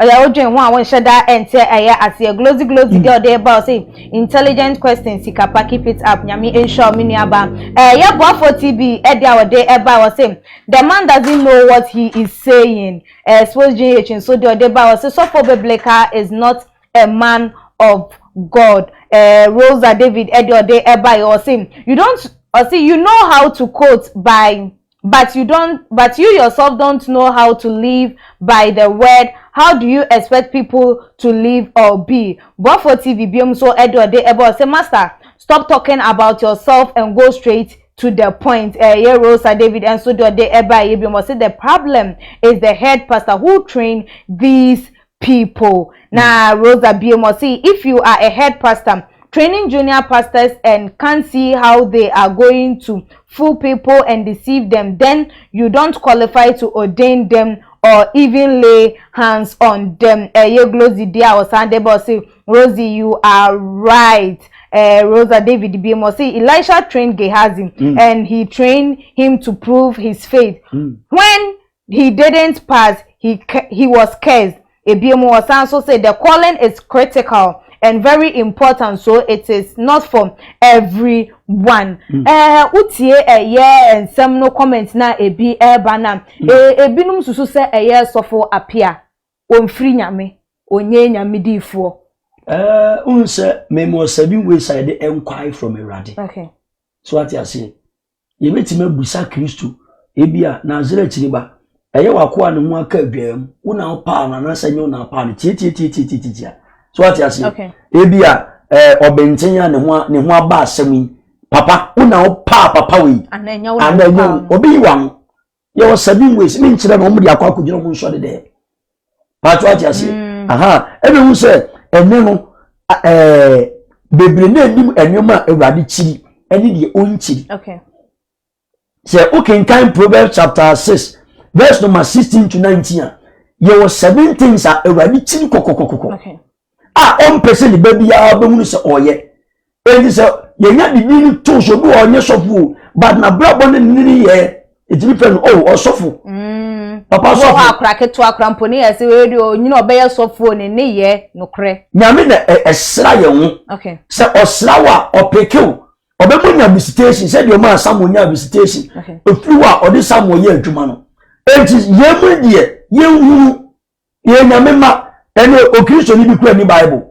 ɛyɛ odwen ho a wɔnhyɛ da ɛnte ɛyɛ aseɛ. Glozy Glozy deɛ ɔde ba, ɔsɛ "Intelligent question, Sikapa, keep it up, Nyame nhyɛ ɔmo nuaba." Ɛyɛ Boafo TV ɛde a ɔde ɛba, ɔsɛ "The man doesn't know what he is saying." Suppose GH nso deɛ ɔde ba, ɔsɛ "Sɔfo Biblical is not a man of God." Rosa David ɛde ɔde ɛba yɛ, ɔsɛ you don't, ɔsɛ "You know how to quote by but you don't, but you yourself don't know how to live by the word. How do you expect people to live or be?" Bɔfo TV biom so ɛde ɔde ɛbɔ, ɔsɛ "Master, stop talking about yourself and go straight to the point." Ɛyɛ Rosa David nso de ɔde ɛba yɛ biom, ɔsɛ "The problem is the head pastor who train these people." Na Rosa biom ɔsɛ "If you are a head pastor training junior pastors and can't see how they are going to fool people and deceive them, then you don't qualify to ordain them or even lay hands on them." Ɛyɛ Glozy di a ɔsan de bɔ, ɔsɛ "Rosie, you are right." Rosa David biom ɔsɛ "Elisha trained Gehazi and he trained him to prove his faith. When he didn't pass, he was cursed." Ebiom ɔsan so say "The calling is critical and very important, so it is not for everyone." Wotie ɛyɛ nsɛm no, comment na ebi ɛɛba na ebinom susu sɛ ɛyɛ Sɔfo Apia omfiri Nyame, onye Nyame diifoɔ. N sɛ mɛmɔ seven ways a yɛde enquire from Awurade. So ate aseɛ, yɛbɛtumi abusa Kristo, ebi a Nazareth ni ba ɛyɛ wako a ne ho aka adwaa mu, wo na wopaa no anaasɛ nyɛ wo na wopaa no, tietietie. So ate aseɛ? Okay. Ebi a ɔbɛnten a ne ho aba asɛm yi, papa, wo na wopaa papa wei ana ɛnyɛ wo na ana ɛnyɛ wopaa wo no? Obi yi wa ho, yɛwɔ seven ways ne nkyerɛ na wɔn de akɔ akɔgyina wɔn nsɔre dɛ paato, ate aseɛ? Aha, ɛna ehu sɛ ɛnɛ no bebree na anim nneɛma a Awurade kyiri ɛne deɛ ɔnkyiri. Sɛ wokenkan Proverbs chapter 6 verse number 16 to 19 a, yɛwɔ seven things a Awurade kyiri kɔkɔkɔkɔ a ɔmpɛ sɛ ne ba biara bɛhunu sɛ ɔyɛ. Enti sɛ yɛnya bibi no to so, obi wɔ ɔnyɛ sɔfo o, but n'abrabɔ ne ne yɛ ɛtumi fɛ no o ɔsɔfo papa wɔ hɔ sɔfo. Akora ketewa akora mpo ne yɛ sɛ wei deɛ onyina ɔbɛyɛ sɔfoɔ ne ne yɛ nokorɛ. Nyame na ɛsra yɛn ho. Sɛ ɔsra wo a, ɔpekew ɔbɛmu nya visitation sɛdeɛ ɔmaa Samuel nya visitation. Ofiri hɔ a, ɔde Samuel yɛ adwuma no. Enti yɛn mu deɛ yɛnhunu yɛn Nyame ma ɛne Okristoni bi kura ni Bible.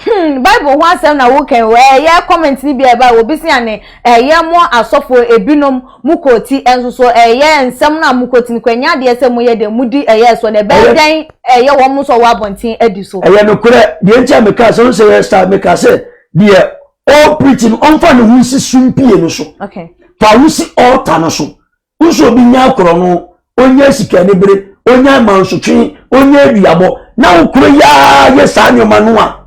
Bible ho asɛm na wokan wɔ ɛyɛ comment ni bi a ɛba obi si ane ɛyɛ mo asɔfo ebinom mo kɔɔti nso so ɛyɛ nsɛm no a mo kɔɔti no kɔ ɛnyɛ adeɛ sɛ mo yɛ deɛ mo di ɛyɛ so na ɛbɛyɛ dɛn ɛyɛ wɔn nso a wɔ abɔnten adi so. Ɛyɛ nokorɛ deɛ nti a meka sɛ ɔnsɛ yɛ star, meka sɛ deɛ ɔpreach no, ɔmfa ne ho nsi sumpie no so. Fa wo si altar no so nso, obi nya akorɔ no, onya sika ne bere, onya mansotwe, onya aduabɔ na wokoro yaa yɛ saa nneɛma no a,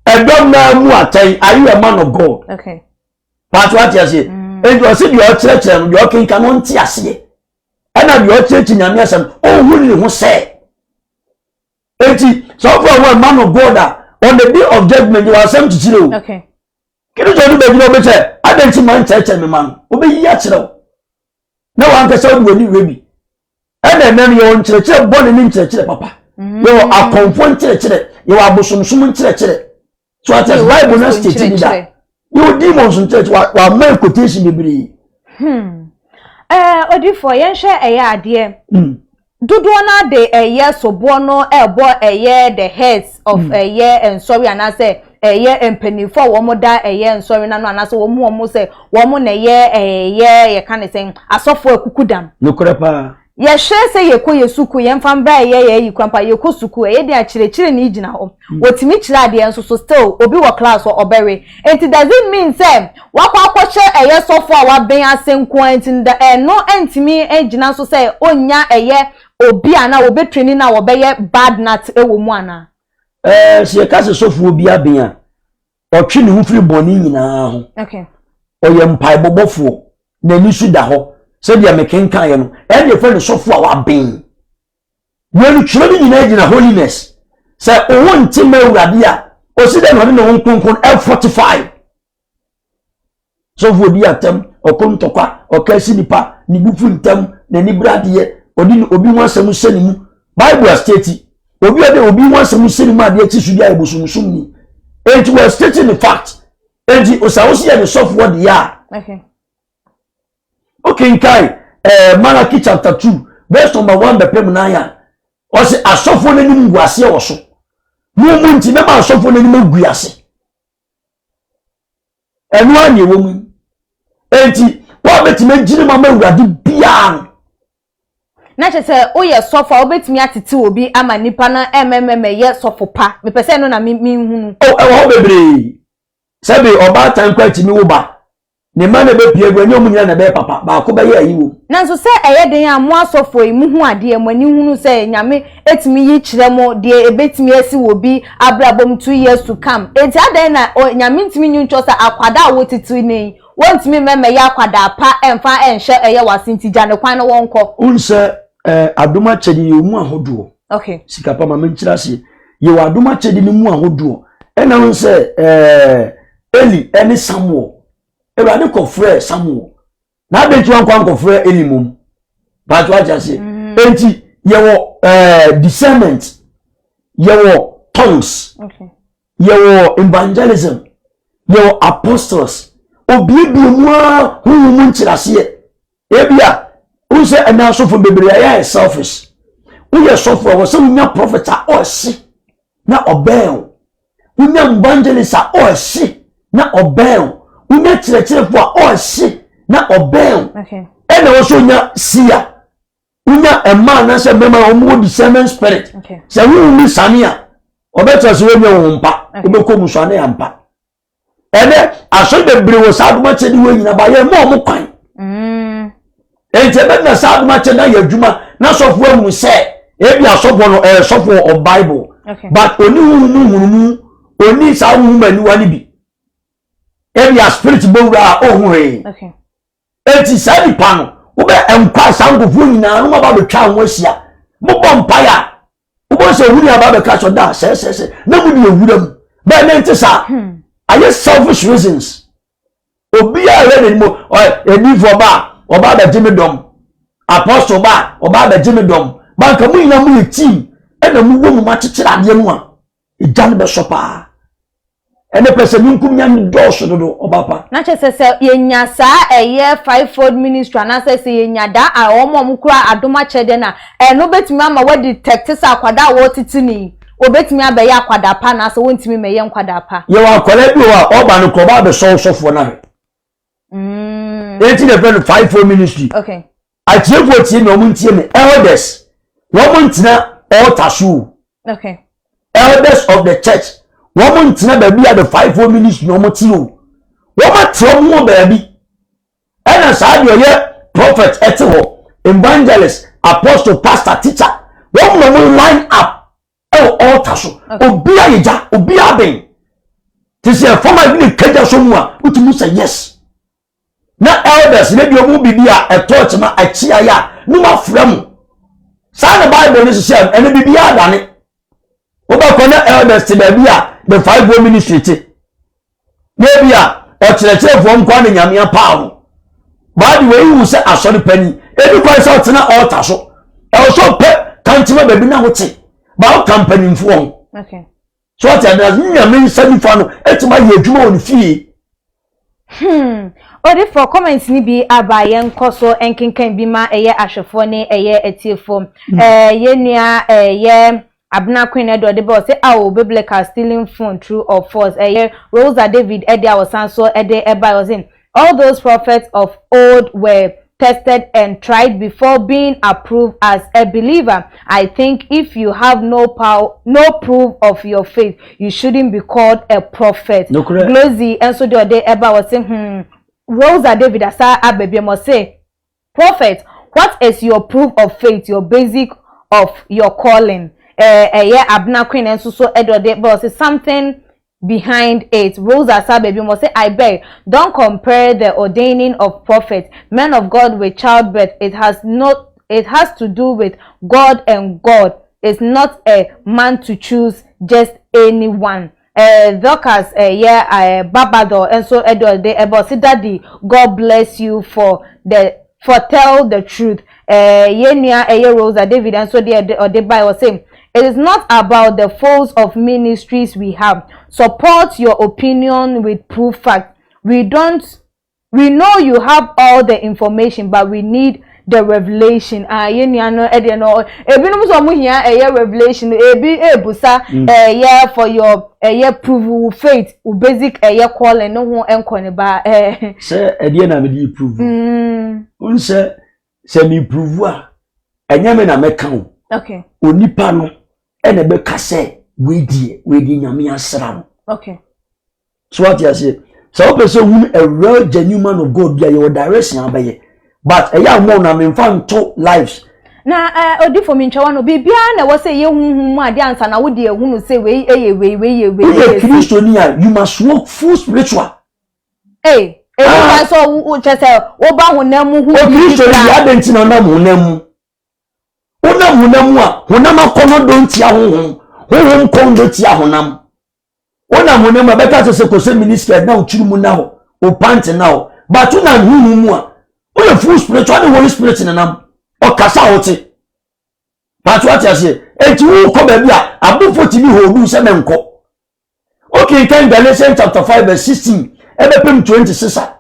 ɛdɔm naa mu atɛn. Are you a man of God? Okay. Paatò, ate aseɛ? Nti ɔsi deɛ ɔkyerɛkyerɛ no, deɛ ɔkenka no, ɔnte aseɛ, ɛna deɛ ɔkyerɛkyerɛ Nyame asɛm, ɔnhu ne ho sɛ. Eti sɛ ɔfɔ ɔwɔ a man of God a, on the day of judgement, wɔ asɛm kyikyire o. Kí ni sɛ ɔde bɛgyina ɔbɛ sɛ adan ti ma nkyerɛkyerɛ mi ma no, ɔbɛyi akyerɛ o na wankasa ɔde w'ani wɛ bi. Ɛna ɛnɛ no, yɛwɔ nkyerɛkyerɛ bɔne ne nkyerɛkyerɛ papa, yɛwɔ akɔnfo nkyerɛkyerɛ, yɛwɔ abosomsom nkyerɛkyerɛ. So ati ase, Bible na state bi da, yɛwɔ demons nkyerɛkyerɛ, wama quotation bebree. Odifoɔ, yɛnhwɛ ɛyɛ adeɛ dodoɔ no de ɛyɛ soboɔ no ɛbɔ ɛyɛ the heads of ɛyɛ nsɔre anaasɛ ɛyɛ mpanimfoɔ a wɔn da ɛyɛ nsɔre n'ano anaasɛ wɔn sɛ wɔn na ɛyɛ yɛka ne sɛn, asɔfoɔ akuku dam. Nokorɛ paa. Yɛhwɛ sɛ yɛkɔ yɛ sukuu, yɛmfa mbra yɛ yɛ ayi kwan pa, yɛkɔ sukuu, ɛyɛ den a kyerɛkyerɛni gyina hɔ, wɔtumi kyerɛ adeɛ nso so still obi wɔ class hɔ ɔbɛwe. Nti does it mean sɛ wakɔ akɔhyɛ ɛyɛ sɔfo a wabɛn ase nko ara nti no ɛno ntumi ngyina so sɛ ɔnnya ɛyɛ obi a na wɔbɛ training na wɔbɛyɛ bad nut ɛwɔ mu anaa? Ɛɛ, sɛ yɛka sɛ sɔfoɔ bi abɛn a, ɔtwe ne ho firi bɔne nyinaa ho. Ɔyɛ mpaebɔbɔfoɔ, n'ani so da hɔ sɛdeɛ mekenkaeɛ no, ɛne yɛfrɛ no sɔfoɔ a waben. Wɔn twerɛ no nyinaa gyina holiness. Sɛ ɔwɔ nte ma Awurade a, ɔsi dɛ na ɔde ne ho kronkron ɛfortify. Sɔfoɔ di atɛm, ɔko ntɔkwa, ɔka si nipa, ne bufu ntɛm, n'ani bere adeɛ, ɔde obi ho asɛm hyɛ ne mu. Bible astate obi a ɔde obi ho asɛm hyɛ ne mu adeɛ akyi so bi ayɛ bosomsom ni. Enti wɔ stating the fact. Enti osawosi yɛ ne sɔfoɔ deɛ a, okenkan Malachi chapter 2 verse number 1 bɛpem 9 a, ɔsɛ asɔfoɔ n'anim gu aseɛ wɔ so. Mu nti mɛma asɔfoɔ n'anim agu ase. Ɛno ara na ɛwɔ mu. Enti wɔabɛtumi agyina mu ama Awurade biara no. Na kyerɛ sɛ woyɛ sɔfo a, wobɛtumi atete obi ama nipa no ɛmɛmɛmɛ yɛ sɔfo pa. Mepɛ sɛ ɛno na menhunu. Ɛwɔ hɔ bebree. Sɛbi, ɔbaatan kɔ atumi wo ba ne mma na ɛbɛpie gu, ɛnyɛ ɔmo nyinaa na ɛbɛyɛ papa, baako bɛyɛ ayi wɔ. Nanso sɛ ɛyɛ den a, mo asɔfoɔ yi muhu adeɛ, mo ani hunu sɛ Nyame etumi yi kyerɛ mo deɛ ebetumi asi wɔ bi abrabɔ mu 2 years to come. Eti adan na Nyame ntumi nyi nkyɛw sɛ akwadaa a wɔtete ne yi wɔntumi mmɛmɛ yɛ akwadaa pa ɛmfa ɛnhyɛ ɛyɛ wase, nti gya ne kwan na wɔnkɔ? N sɛ adom akyɛde yɛ mu ahodoɔ. Sika pa ma menkyerɛ aseɛ, yɛwɔ adom akyɛde no mu ahodoɔ. Ɛna n sɛ Eli ɛne Samuel, Awurade kɔfrɛ Samuel na adi nti wankɔ ankɔfrɛ Eli mom baatu agye aseɛ. Enti yɛwɔ discernment, yɛwɔ tongues, yɛwɔ evangelism, yɛwɔ apostles, obiebie mu a huhu mu nkyerɛaseɛ. Ebia n sɛ ɛna asɔfo bebree ayɛ ayɛ selfish. Woyɛ sɔfo a, wɔ sɛ wonya prophet a ɔɔhye na ɔbɛn o, wonya evangelist a ɔɔhye na ɔbɛn o, wonya kyerɛkyerɛfo a ɔɔhye na ɔbɛn o. Ɛna wɔ sɛ wonya sia, wonya mmaa anaasɛ mmarima a wɔn wɔ discernment spirit. Sɛ huhu mi sane a, ɔbɛkyerɛ sɛ wonya wɔn mpa. Wobɛkɔ mu so ane ampa. Ɛnɛ asɔre bebree wɔ saa adom akyɛde wɔ nyina ba yɛn mma ɔmo kwan. Nti ɛbɛdina saa adom akyɛde na yɛ adwuma na sɔfo ahu sɛ ebi asɔfo no ɛyɛ sɔfo of Bible, but oni huhu mu hunumu, oni saa huhu mu aniwa no bi. Ebi a spirit bɔwura a ɔhu hwee. Eti saa nipa no wobɛ nkwa saa nkurɔfoɔ nyinaa no ma ba bɛtwa ho ahyia, mobɔ mpaeɛ a, wobɔ sɛ ohun aba bɛka sɔ da sɛsɛsɛ na mu de ewura mu bɛɛ ne nte saa. Ayɛ selfish reasons. Obiara yɛ n'anim, ɔyɛ ediifoɔ ba a, ɔba abɛgye me dɔm, apostle ba a, ɔba abɛgye me dɔm. Banka mu nyinaa mu yɛ team, ɛna mu wɔ mu ma kyekyere adeɛ no a, egya no bɛsɔ paa. Ɛne pɛ sɛ minkum nya ne dɔɔso dodo, ɔba pa. Na kyerɛ sɛ yɛnya saa ɛyɛ fivefold ministry anaasɛ sɛ yɛnya daa a wɔn a wɔn kura adom akyɛdeɛ na ɛno bɛtumi ama wɔadi detect sɛ akwadaa a wɔretete ne yi, wɔbɛtumi abɛyɛ akwadaa pa anaasɛ wɔntumi mɛyɛ nkwadaa pa. Yɛwɔ akwadaa bi wɔ hɔ a, ɔba no kɔ, ɔba abɛsɔ ɔsɔfoɔ no ahwɛ. Eti na ɛfɛ no fivefold ministry. Atiefoɔ tie mi, wɔn ntie mi. Elders, wɔn ntena altar so o. Elders of the church, wɔn ntena baabi a the fivefold ministry na wɔn te o. Wɔn ate wɔn ho baabi. Ɛna saa deɛ ɔyɛ prophet ɛte hɔ, evangelist, apostle, pastor, teacher, wɔn na wɔn line up ɛwɔ altar so. Obiara yɛ gya, obiara bɛn te sɛ fam a ebi ne kagya so mu a, wotumi sɛ yes. Na elders ne deɛ ɔmo bibi a ɛtɔ kyema akyi ayɛ a, ne mo afrɛ mo saa na Bible no hyehyɛ. Ɛno bibi adane, wobɛkɔ na elders te baabi a the five fold ministry te, na ebi a ɔkyerɛkyerɛfoɔ nkwa ne Nyame apaa no baade wei wu sɛ asɔre panyin ebi kwan sɛ ɔtena altar so, ɛwɔ sɛ ɔpɛ kankyema baabi na wote ba ɔka mpanimfoɔ ho. So ɔte ade na Nyame nsa nifa no etuma ayɛ adwuma wɔ ne fie. Odifoɔ, comment ni bi aba, yɛn nkɔ so nkenkan bi ma ɛyɛ ahwɛfoɔ ne ɛyɛ atiefoɔ. Yɛn nua ɛyɛ Abena Queen ɛde ɔde bɛ ɔsɛ awo biblical stealing phone, true or false? Ɛyɛ Rosa David ɛde a wɔsan so ɛde ɛba, ɔsɛ all those prophets of old were. tested and tried before being approved as a believer. I think if you have no power, no proof of your faith, you shouldn't be called a prophet. Glozy nso deɛ ɔde ɛba wɔ Rosa David asa aba bi mo se, "Prophet, what is your proof of faith, your basic of your calling?" Ɛyɛ Abena Queen nso so ɛde ɔde ba ɔse something behind it. Rosa Sabebi mo say, "I beg, don't compare the ordaining of prophets, men of God with childbirth. It has not, it has to do with God, and God is not a man to choose just anyone." Dorcas yeah, Babado and so ɛde ɔde ɛbɔ say, "Daddy, God bless you for tell the truth." Yɛn nua ɛyɛ Rosa David nso de ɔde ba ɔsɛ, "It is not about the folds of ministries we have. Support your opinion with proof fact. We don't we know you have all the information, but we need the revelation." Ah, yɛn nua no ɛdeɛ no, ebinom nso ɔmo hia ɛyɛ revelation. Ebi ebusa ɛyɛ for your ɛyɛ proof wo faith, wo basic ɛyɛ calling ne ho ɛnkɔ ne ba ɛɛ. Sɛ ɛdeɛ na mede prove n sɛ mi prove a, ɛnyɛ me na mɛka o. Onipa no ɛna ɛbɛka sɛ weidie Nyame asra no. So wate aseɛ, sɛ wopɛ sɛ hu a real genuine man of God bi a, yɛwɔ direction abɛyɛ, but ɛyɛ amɔ na memfa nto lives. Na odifo, mi ntwa no, biribiara na ɛwɔ sɛ yɛ huhu mu adeɛ ansa na wode ehunu sɛ wei ɛyɛ wei, wei yɛ wei. Woyɛ Kristoni a, you must walk full spiritual. Ee, ebi kwan sɛ wo kyɛ sɛ woba honam mu hu. O Kristoni yɛ adɛn nti na ɔnam honam mu? Wonam honam mu a, honam akɔnɔ do ntia honhom, honhom kɔn do tia honam. Wonam honam mu a, bɛka sɛ kɔsɛ miniskirt na wotiri mu na hɔ, wo pant na hɔ, but wonam honhom mu a, woyɛ full spiritual ne Holy Spirit nenam ɔkasa a wote pato ate aseɛ. Eti wokɔ baabi a, abofo tumi hɔ sɛ mɛnkɔ. Okay, kan Galatians chapter 5 verse 16 ɛbɛpem 26 a,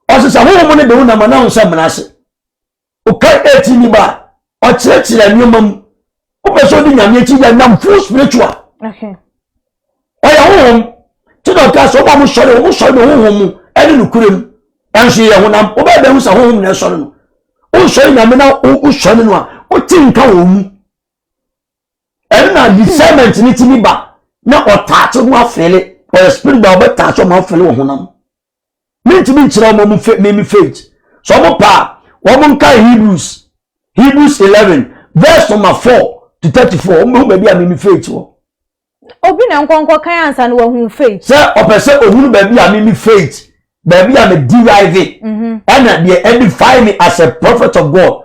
ɔsesa honhom no de wo nam anam sɛ mmena ase. Woka 18 ni ba a, ɔkyerɛkyerɛ nneɛma mu. Wopɛ sɛ wode Nyame akyi yɛ nam full spiritual. Ɔyɛ honhom tí na ɔka sɛ ɔmo a mo sɔre, ɔmo sɔre ne honhom mu ɛne nokure mu. Ɛnso yɛ honam. Wobɛyɛ bɛhu sɛ honhom na ɛsɔre no. Wosɔre Nyame na wosɔre no a, wote nka wɔ mu. Ɛno na discernment ne timi ba na ɔtaakye ho afeele. Ɔyɛ spirit ba, ɔbɛtaakye ɔmo afeele wɔ honam. Mentumi nkyerɛ ɔmo mo mimi faith so. Ɔmo pa a, wɔn nka Hebrews 11 verse number 4 to 34. Ɔmo bɛhu baabi a mimi faith wɔ. Obi na nkɔnkɔ kan ansa na wahu faith. Sɛ ɔpɛ sɛ ohunu baabi a mimi faith, baabi a me derive ɛna deɛ edify me as a prophet of God,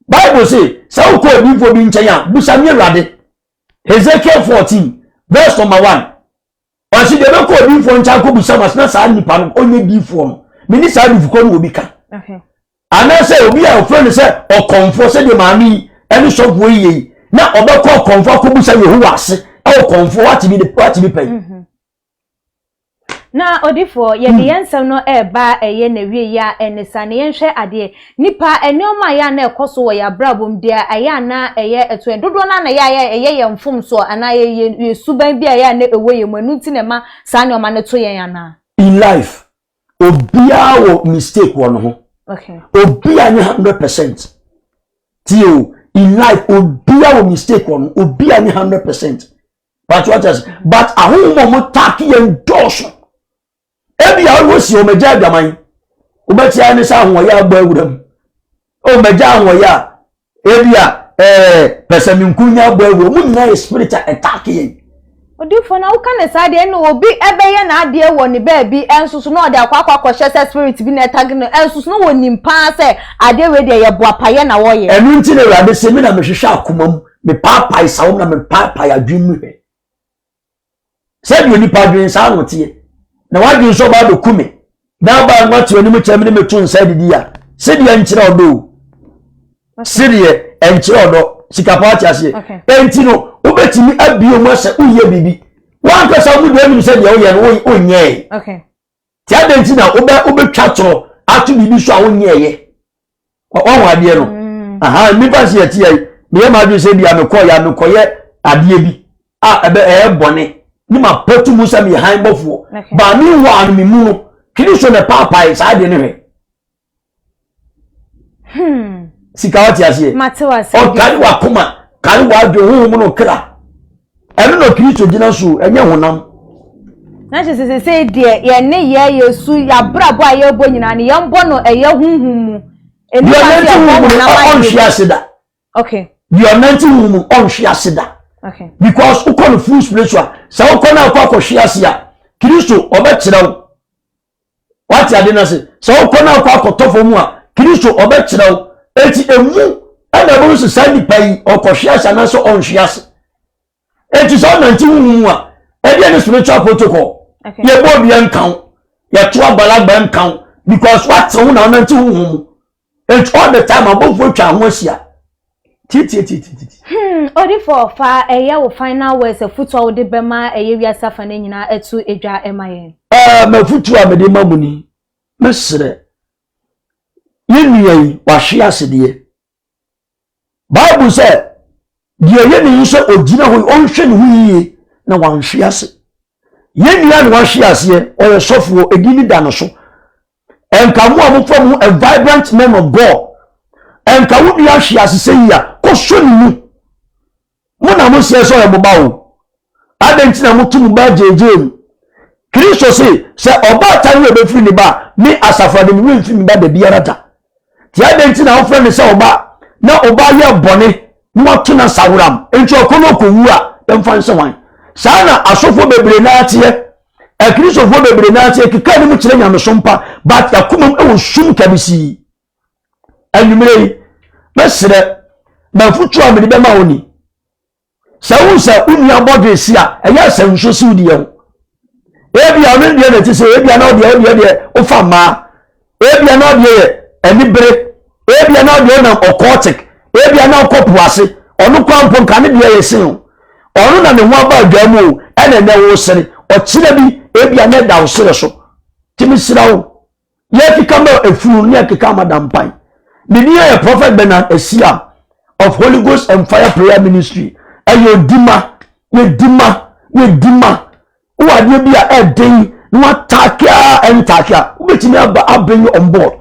Bible say sɛ wokɔ odiyifoɔ bi nkyɛn a, busa mi Awurade. Ezekiel 14 verse number 1, ɔsi deɛ bɛkɔ odiyifoɔ nkyɛn akɔ busa ma na saa nipa no ɔnyɛ diyifoɔ no, mene saa diyifoɔ no wɔ bi ka. Anaasɛ obi a ɔfrɛ no sɛ ɔkɔnfoɔ, sɛdeɛ maame yi ɛne sɔfoɔ yi yɛ yi, na ɔbɛkɔ ɔkɔnfoɔ akɔbusa Yehowa ase ɛwɔ kɔnfoɔ wate bi wate bi pɛ yi. Na odifoɔ, yɛde yɛn nsɛm no ɛreba ɛyɛ na wie yi a, ɛne sa ne yɛnhwɛ adeɛ nipa nneɛma a yɛ a na ɛkɔ so wɔ yɛ abrabɔ mu deɛ, ɛyɛ a na ɛyɛ ɛto yɛn dodoɔ no na yɛ a ɛyɛ yɛn mfomsoɔ anaa yɛ yɛ suban bi a ɛyɛ a na ɛwɔ yɛn mu, ɛnu ti na ɛma saa nneɛma no to yɛn anaa? In life, obiara wɔ mistake wɔ ne ho. Obiara nye 100% tie o. In life, obiara wɔ mistake wɔ no, obiara nye 100%, but what else? But ahohom a wɔn taaki yɛn dɔɔso. Ebi a wɔsi wɔn agya adwaman, wobɛtia ne sɛ ahoɔyɛ abɔ awura mu. Ɔmɛgya ahoɔyɛ a, ebi a pɛsɛminkunya abɔ awura mu nyinaa yɛ spirit a ɛtaaki yɛn. Odiifo, na woka ne saa deɛ, na obi ɛbɛyɛ n'adeɛ wɔ ne baabi ɛnso so na ɔde akɔ akɔhyɛ sɛ spirit bi na ɛtag no, ɛnso so na wɔnim paa sɛ adeɛ wei deɛ yɛ boapayɛ na wɔyɛ. Ɛnu nti na Awurade sɛ mi na mehwehwɛ akoma mu, mepaapae sawo na mepaapae adwene mu hwɛ sɛdeɛ onipa adwene saa na ɔteɛ. Na wadwene nso ɔba abɛku me na ɔba nwate anim kyerɛ me ne meto nsa didi a, sɛdeɛ nkyerɛ ɔdɔ o, sɛdeɛ ɛnkyerɛ ɔdɔ sikapa ate aseɛ. Ɛnti no wobɛtumi abie mu asɛ woyɛ biribi wankasa mu deɛ anim sɛ deɛ woyɛ no wonyɛɛ. Tí adɛn nti na wobɛtwa torɔ ato biribi so a wonyɛɛyɛ? Ɔho adeɛ no. Aha nipa si yɛ ti yɛ meyɛ maa dwen sɛ bi a mekɔ yɛ a mekɔyɛ adeɛ bi a ɛbɛ ɛyɛ bɔne ne ma pɛtu mu sɛ meyɛ han bɔfoɔ. Baa mi wɔ ano mi mu no, Kristo na paapae saa adeɛ no hwɛ. Sika wate aseɛ. Mate wase. Ɔkari wakoma, kari wadwe honhom no kra. Ɛno na Kristo gyina so, ɛnyɛ honam. Na kyerɛ sɛ sɛ deɛ yɛn ne yɛ yɛsu yɛabrabɔ a yɛbɔ nyinaa no yɛmbɔ no ɛyɛ honhom mu. Deɛ ɔnante honhom mu no ɔnhwe ase da. Okay. Deɛ ɔnante honhom mu ɔnhwe ase da. Okay. Because wokɔ no full spiritual sɛ wokɔ no akɔ akɔhwe ase a Kristo ɔbɛkyerɛ wo. Wate ade no ase sɛ wokɔ no akɔ akɔtɔ fam a Kristo ɔbɛkyerɛ wo. Eti emu ɛna ɛbɛhu sɛ saa nipa yi ɔkɔhwe ase anaasɛ ɔnhwe ase. Eti sɛ ɔnante honhom mu a ɛdeɛ ne spiritual protocol. Yɛbɔ odua nka wo, yɛto abalagba nka wo because wate ho na ɔnante honhom mu. Eti all the time abɔfoɔ atwa ho ahyia. Titiatitiatiti. Hmm, odifo fa ɛyɛ wo final words afutu a wode bɛma ɛyɛ wiase afa no nyinaa ɛto edwa ɛma yɛn. Ɛɛ mafutu a mede ma mu ni, mesrɛ yɛn nua yi wahwe ase deɛ. Bible sɛ deɛ ɛyɛ ne yi sɛ ɔgyina hɔ yi ɔnhwɛ ne ho yie na wanhwe ase. Yɛn nua na wahwe aseɛ ɔyɛ sɔfoɔ ɛdi ne da no so. Ɛnka mo a mofa mu a vibrant man of God ɛnka wo nua ahwe ase sɛ yi a kɔsɔ ne mu. Mo na moseɛ sɛ ɔyɛ mo ba o. Adɛn nti na moto mo ba gyeegyee mu? Kristo se, sɛ ɔbaatan werɛ bɛfiri ne ba a, me asafo ade me werɛ mfiri me ba da biara da. Nti adɛn nti na wofrɛ no sɛ ɔba na ɔba yɛ bɔne na wato no asaworam? Nti ɔkɔ no ɔkɔwu a, yɛmfa nsɛ hwan? Saa na asɔfoɔ bebree naa teɛ. Akristofoɔ bebree naa teɛ, keka anim kyerɛ nyamesom pa, but akomam wɔ sum kabisii. Anwummerɛ yi, mɛsrɛ, m'afotuo a mede bɛma wo ni. Sɛ wohu sɛ wo nua bɔdwe si a, ɛyɛ sɛ nsuo siw deɛ ho. Ebia ɔno deɛ na ɛte sɛ ebia na ɔdeɛ ɔdeɛ deɛ wofa mmaa. Ebia na ɔdeɛ yɛ anibere. Ebia na ɔdeɛ ɔnam ɔkɔɔtik. Ebia na ɔkɔ po ase. Ɔno koraa mpo nka ne deɛ yɛ sen o. Ɔno na ne ho aba adwa mu o, ɛna ɛnɛ wo sere. Ɔkyerɛ bi ebia na ɛda wo serɛ so. Nti mesrɛ wo, Yɛkeka ma efunu ne yɛkeka ma dampan. Ne din yɛ Prophet Bernard Asiam of Holy Ghost and Fire Prayer Ministry. Ɛyɛ odima, yɛdima, yɛdima. Wowɔ adeɛ bi a ɛden na wataake a ɛntaake a, wobɛtumi aba abring on board.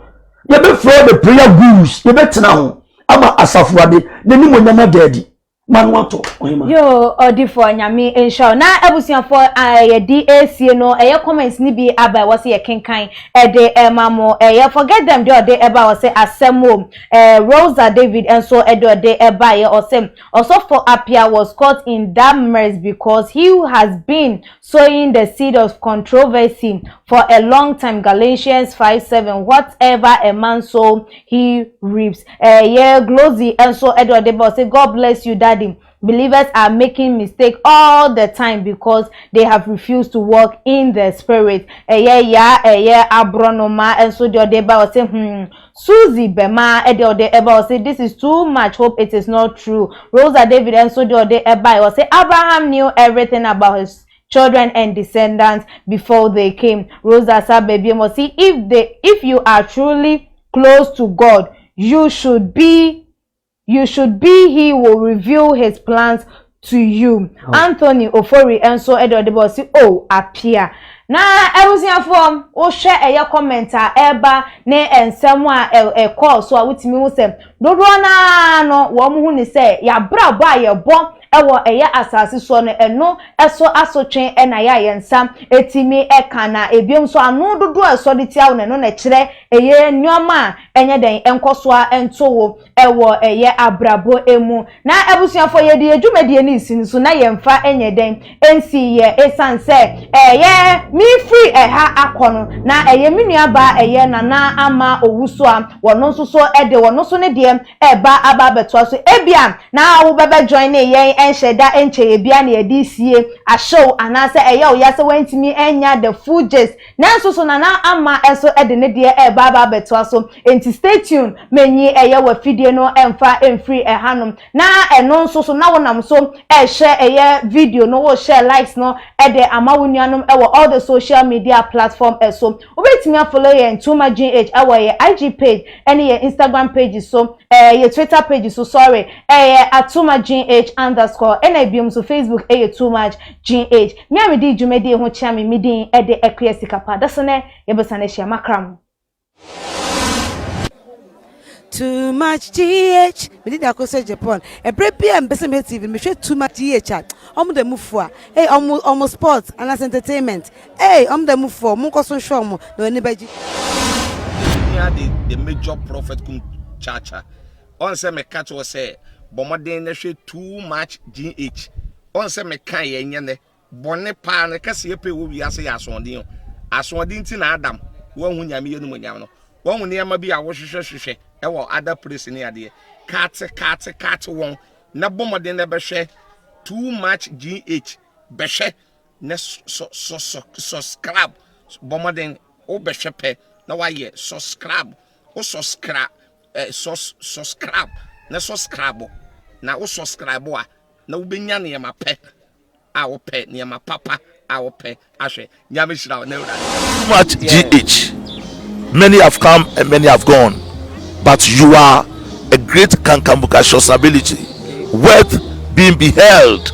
Yɛbɛfrɛ the prayer gurus, yɛbɛtena ho ama asafo ade n'animonyam ada adi. Ma no atɔ ɔhema. Yoo ɔdifoɔ Nyame nhyira wo. Na abusuafoɔ a yɛde ɛresie no ɛyɛ comments no bi aba ɛwɔ sɛ yɛkenkan ɛde ɛma mo ɛyɛ forget them deɛ ɔde ɛba ɔsɛ asɛm o ɛɛ Rosa David nso ɛde ɔde ɛba yɛ ɔsɛ Ɔsɔfo Appiah was caught in that mess because he has been sowing the seed of controversy for a long time Galatians 5:7 whatever a man sow he reaps ɛyɛ Glozy nso ɛde ɔde ba ɔsɛ God bless you daddy believers are making mistake all the time because they have refused to walk in the spirit ɛyɛ ya ɛyɛ aborɔnoma nso de ɔde ba ɔsɛ hmm Suzy Bɛma ɛde ɔde ɛba ɔsɛ this is too much hope it is not true Rosa David nso de ɔde ɛba ɔsɛ Abraham knew everything about his children and descendants before they came Rosa Sabebiem ɔsɛ if they if you are truly close to God you should be you should be he will reveal his plans to you oh. Anthony Ofori nso ɛde ɔde bɔ ɔsi oh apia na abusuafoɔ wohwɛ ɛyɛ comment a ɛreba ne nsɛm a ɛkɔɔ so a wotumi ho sɛ dodoɔ naa no wɔn ho ne sɛ yɛabrabɔ a yɛbɔ ɛwɔ ɛyɛ asase soɔ no ɛno ɛso asotwe ɛna yɛ a yɛn nsa ɛtumi ɛka na ebiom nso ano dodoɔ a ɛsɔ de tia wo no ɛno na ɛkyerɛ ɛyɛ nneɛma a ɛnyɛ dɛn ɛnkɔ so a ɛnto wo ɛwɔ ɛyɛ abrabɔ emu. Na abusuafoɔ yɛde yɛ dwumadie no resi no so na yɛnfa nyɛ dɛn nsi yɛ ɛsiane sɛ ɛyɛ me firi ɛha akɔ no na ɛyɛ me nua baa ɛyɛ Nana Ama Owusu a wɔno nso so ɛde wɔno nso ne deɛ ɛba aba abɛtoa so ebia na wo bɛbɛ join ne yɛn ɛnhyɛ da ɛnkyɛeɛ bia na yɛde sie ahyew anaasɛ ɛyɛ wo ya sɛ wantumi anya the full gist Nanso so Nana Ama nso de ne deɛ reba aba abɛtoa so? Enti stay tuned, menyi ɛyɛ w'afidie no mfa mfiri ɛhanom. Na ɛno nso so na wonam so rehyɛ ɛyɛ video no, worehyɛ likes no de ama wo nuanom wɔ all the social media platform so. Wobɛtumi afollow yɛn Tuma GH wɔ yɛn IG page ne yɛn Instagram page so, ɛɛ yɛ Twitter page so, sorry, ɛyɛ atuma GH underscore, ɛna ebiom nso Facebook ɛyɛ Too Much GH. Me a medi dwumadie ho kyea me me din de Akua Sikapa. Dasene yɛbɛsan ahyia makra mo. Too much GH Me din de Akosua Japan Ɛberɛ biara a mepɛ sɛ mehwɛ TV no mehwɛ Too much GH a Ɔmo da mu fua Ei ɔmo ɔmo sports anaasɛ entertainment Ei ɔmo da mu fua Monkɔ so nhwɛ ɔmo na w'ani bɛgye. Hia de the major prophet kum chacha ɔn sɛ meka kyerɛ sɛ bɔ mmɔden na hwɛ too much gh ɔn sɛ meka yɛ nyɛ nɛ Bɔne paa no kɛseyɛ pɛ wɔ wiase yɛ asoɔden o. Asoɔden nti na Adam wanhu Nyame animuonyam no. Wahu nneɛma bi a wohwehwɛ hwehwɛ wɔ other place ne adeɛ. Kate kate kate wɔn na bɔ mmɔden na bɛhwɛ too much GH bɛhwɛ na sɔ sɔ sɔ subscribe bɔ mmɔden wo bɛhwɛ pɛ na wayɛ subscribe wo subscribe eh, sus subscribe na subscribe na wo subscribe a na wobɛnya nneɛma pɛ a wopɛ, nneɛma papa a wopɛ ahwɛ. Nyame hyira wo na Awurade. Too much GH many have come and many have gone but you are a great kankambukacious ability worth being beheld.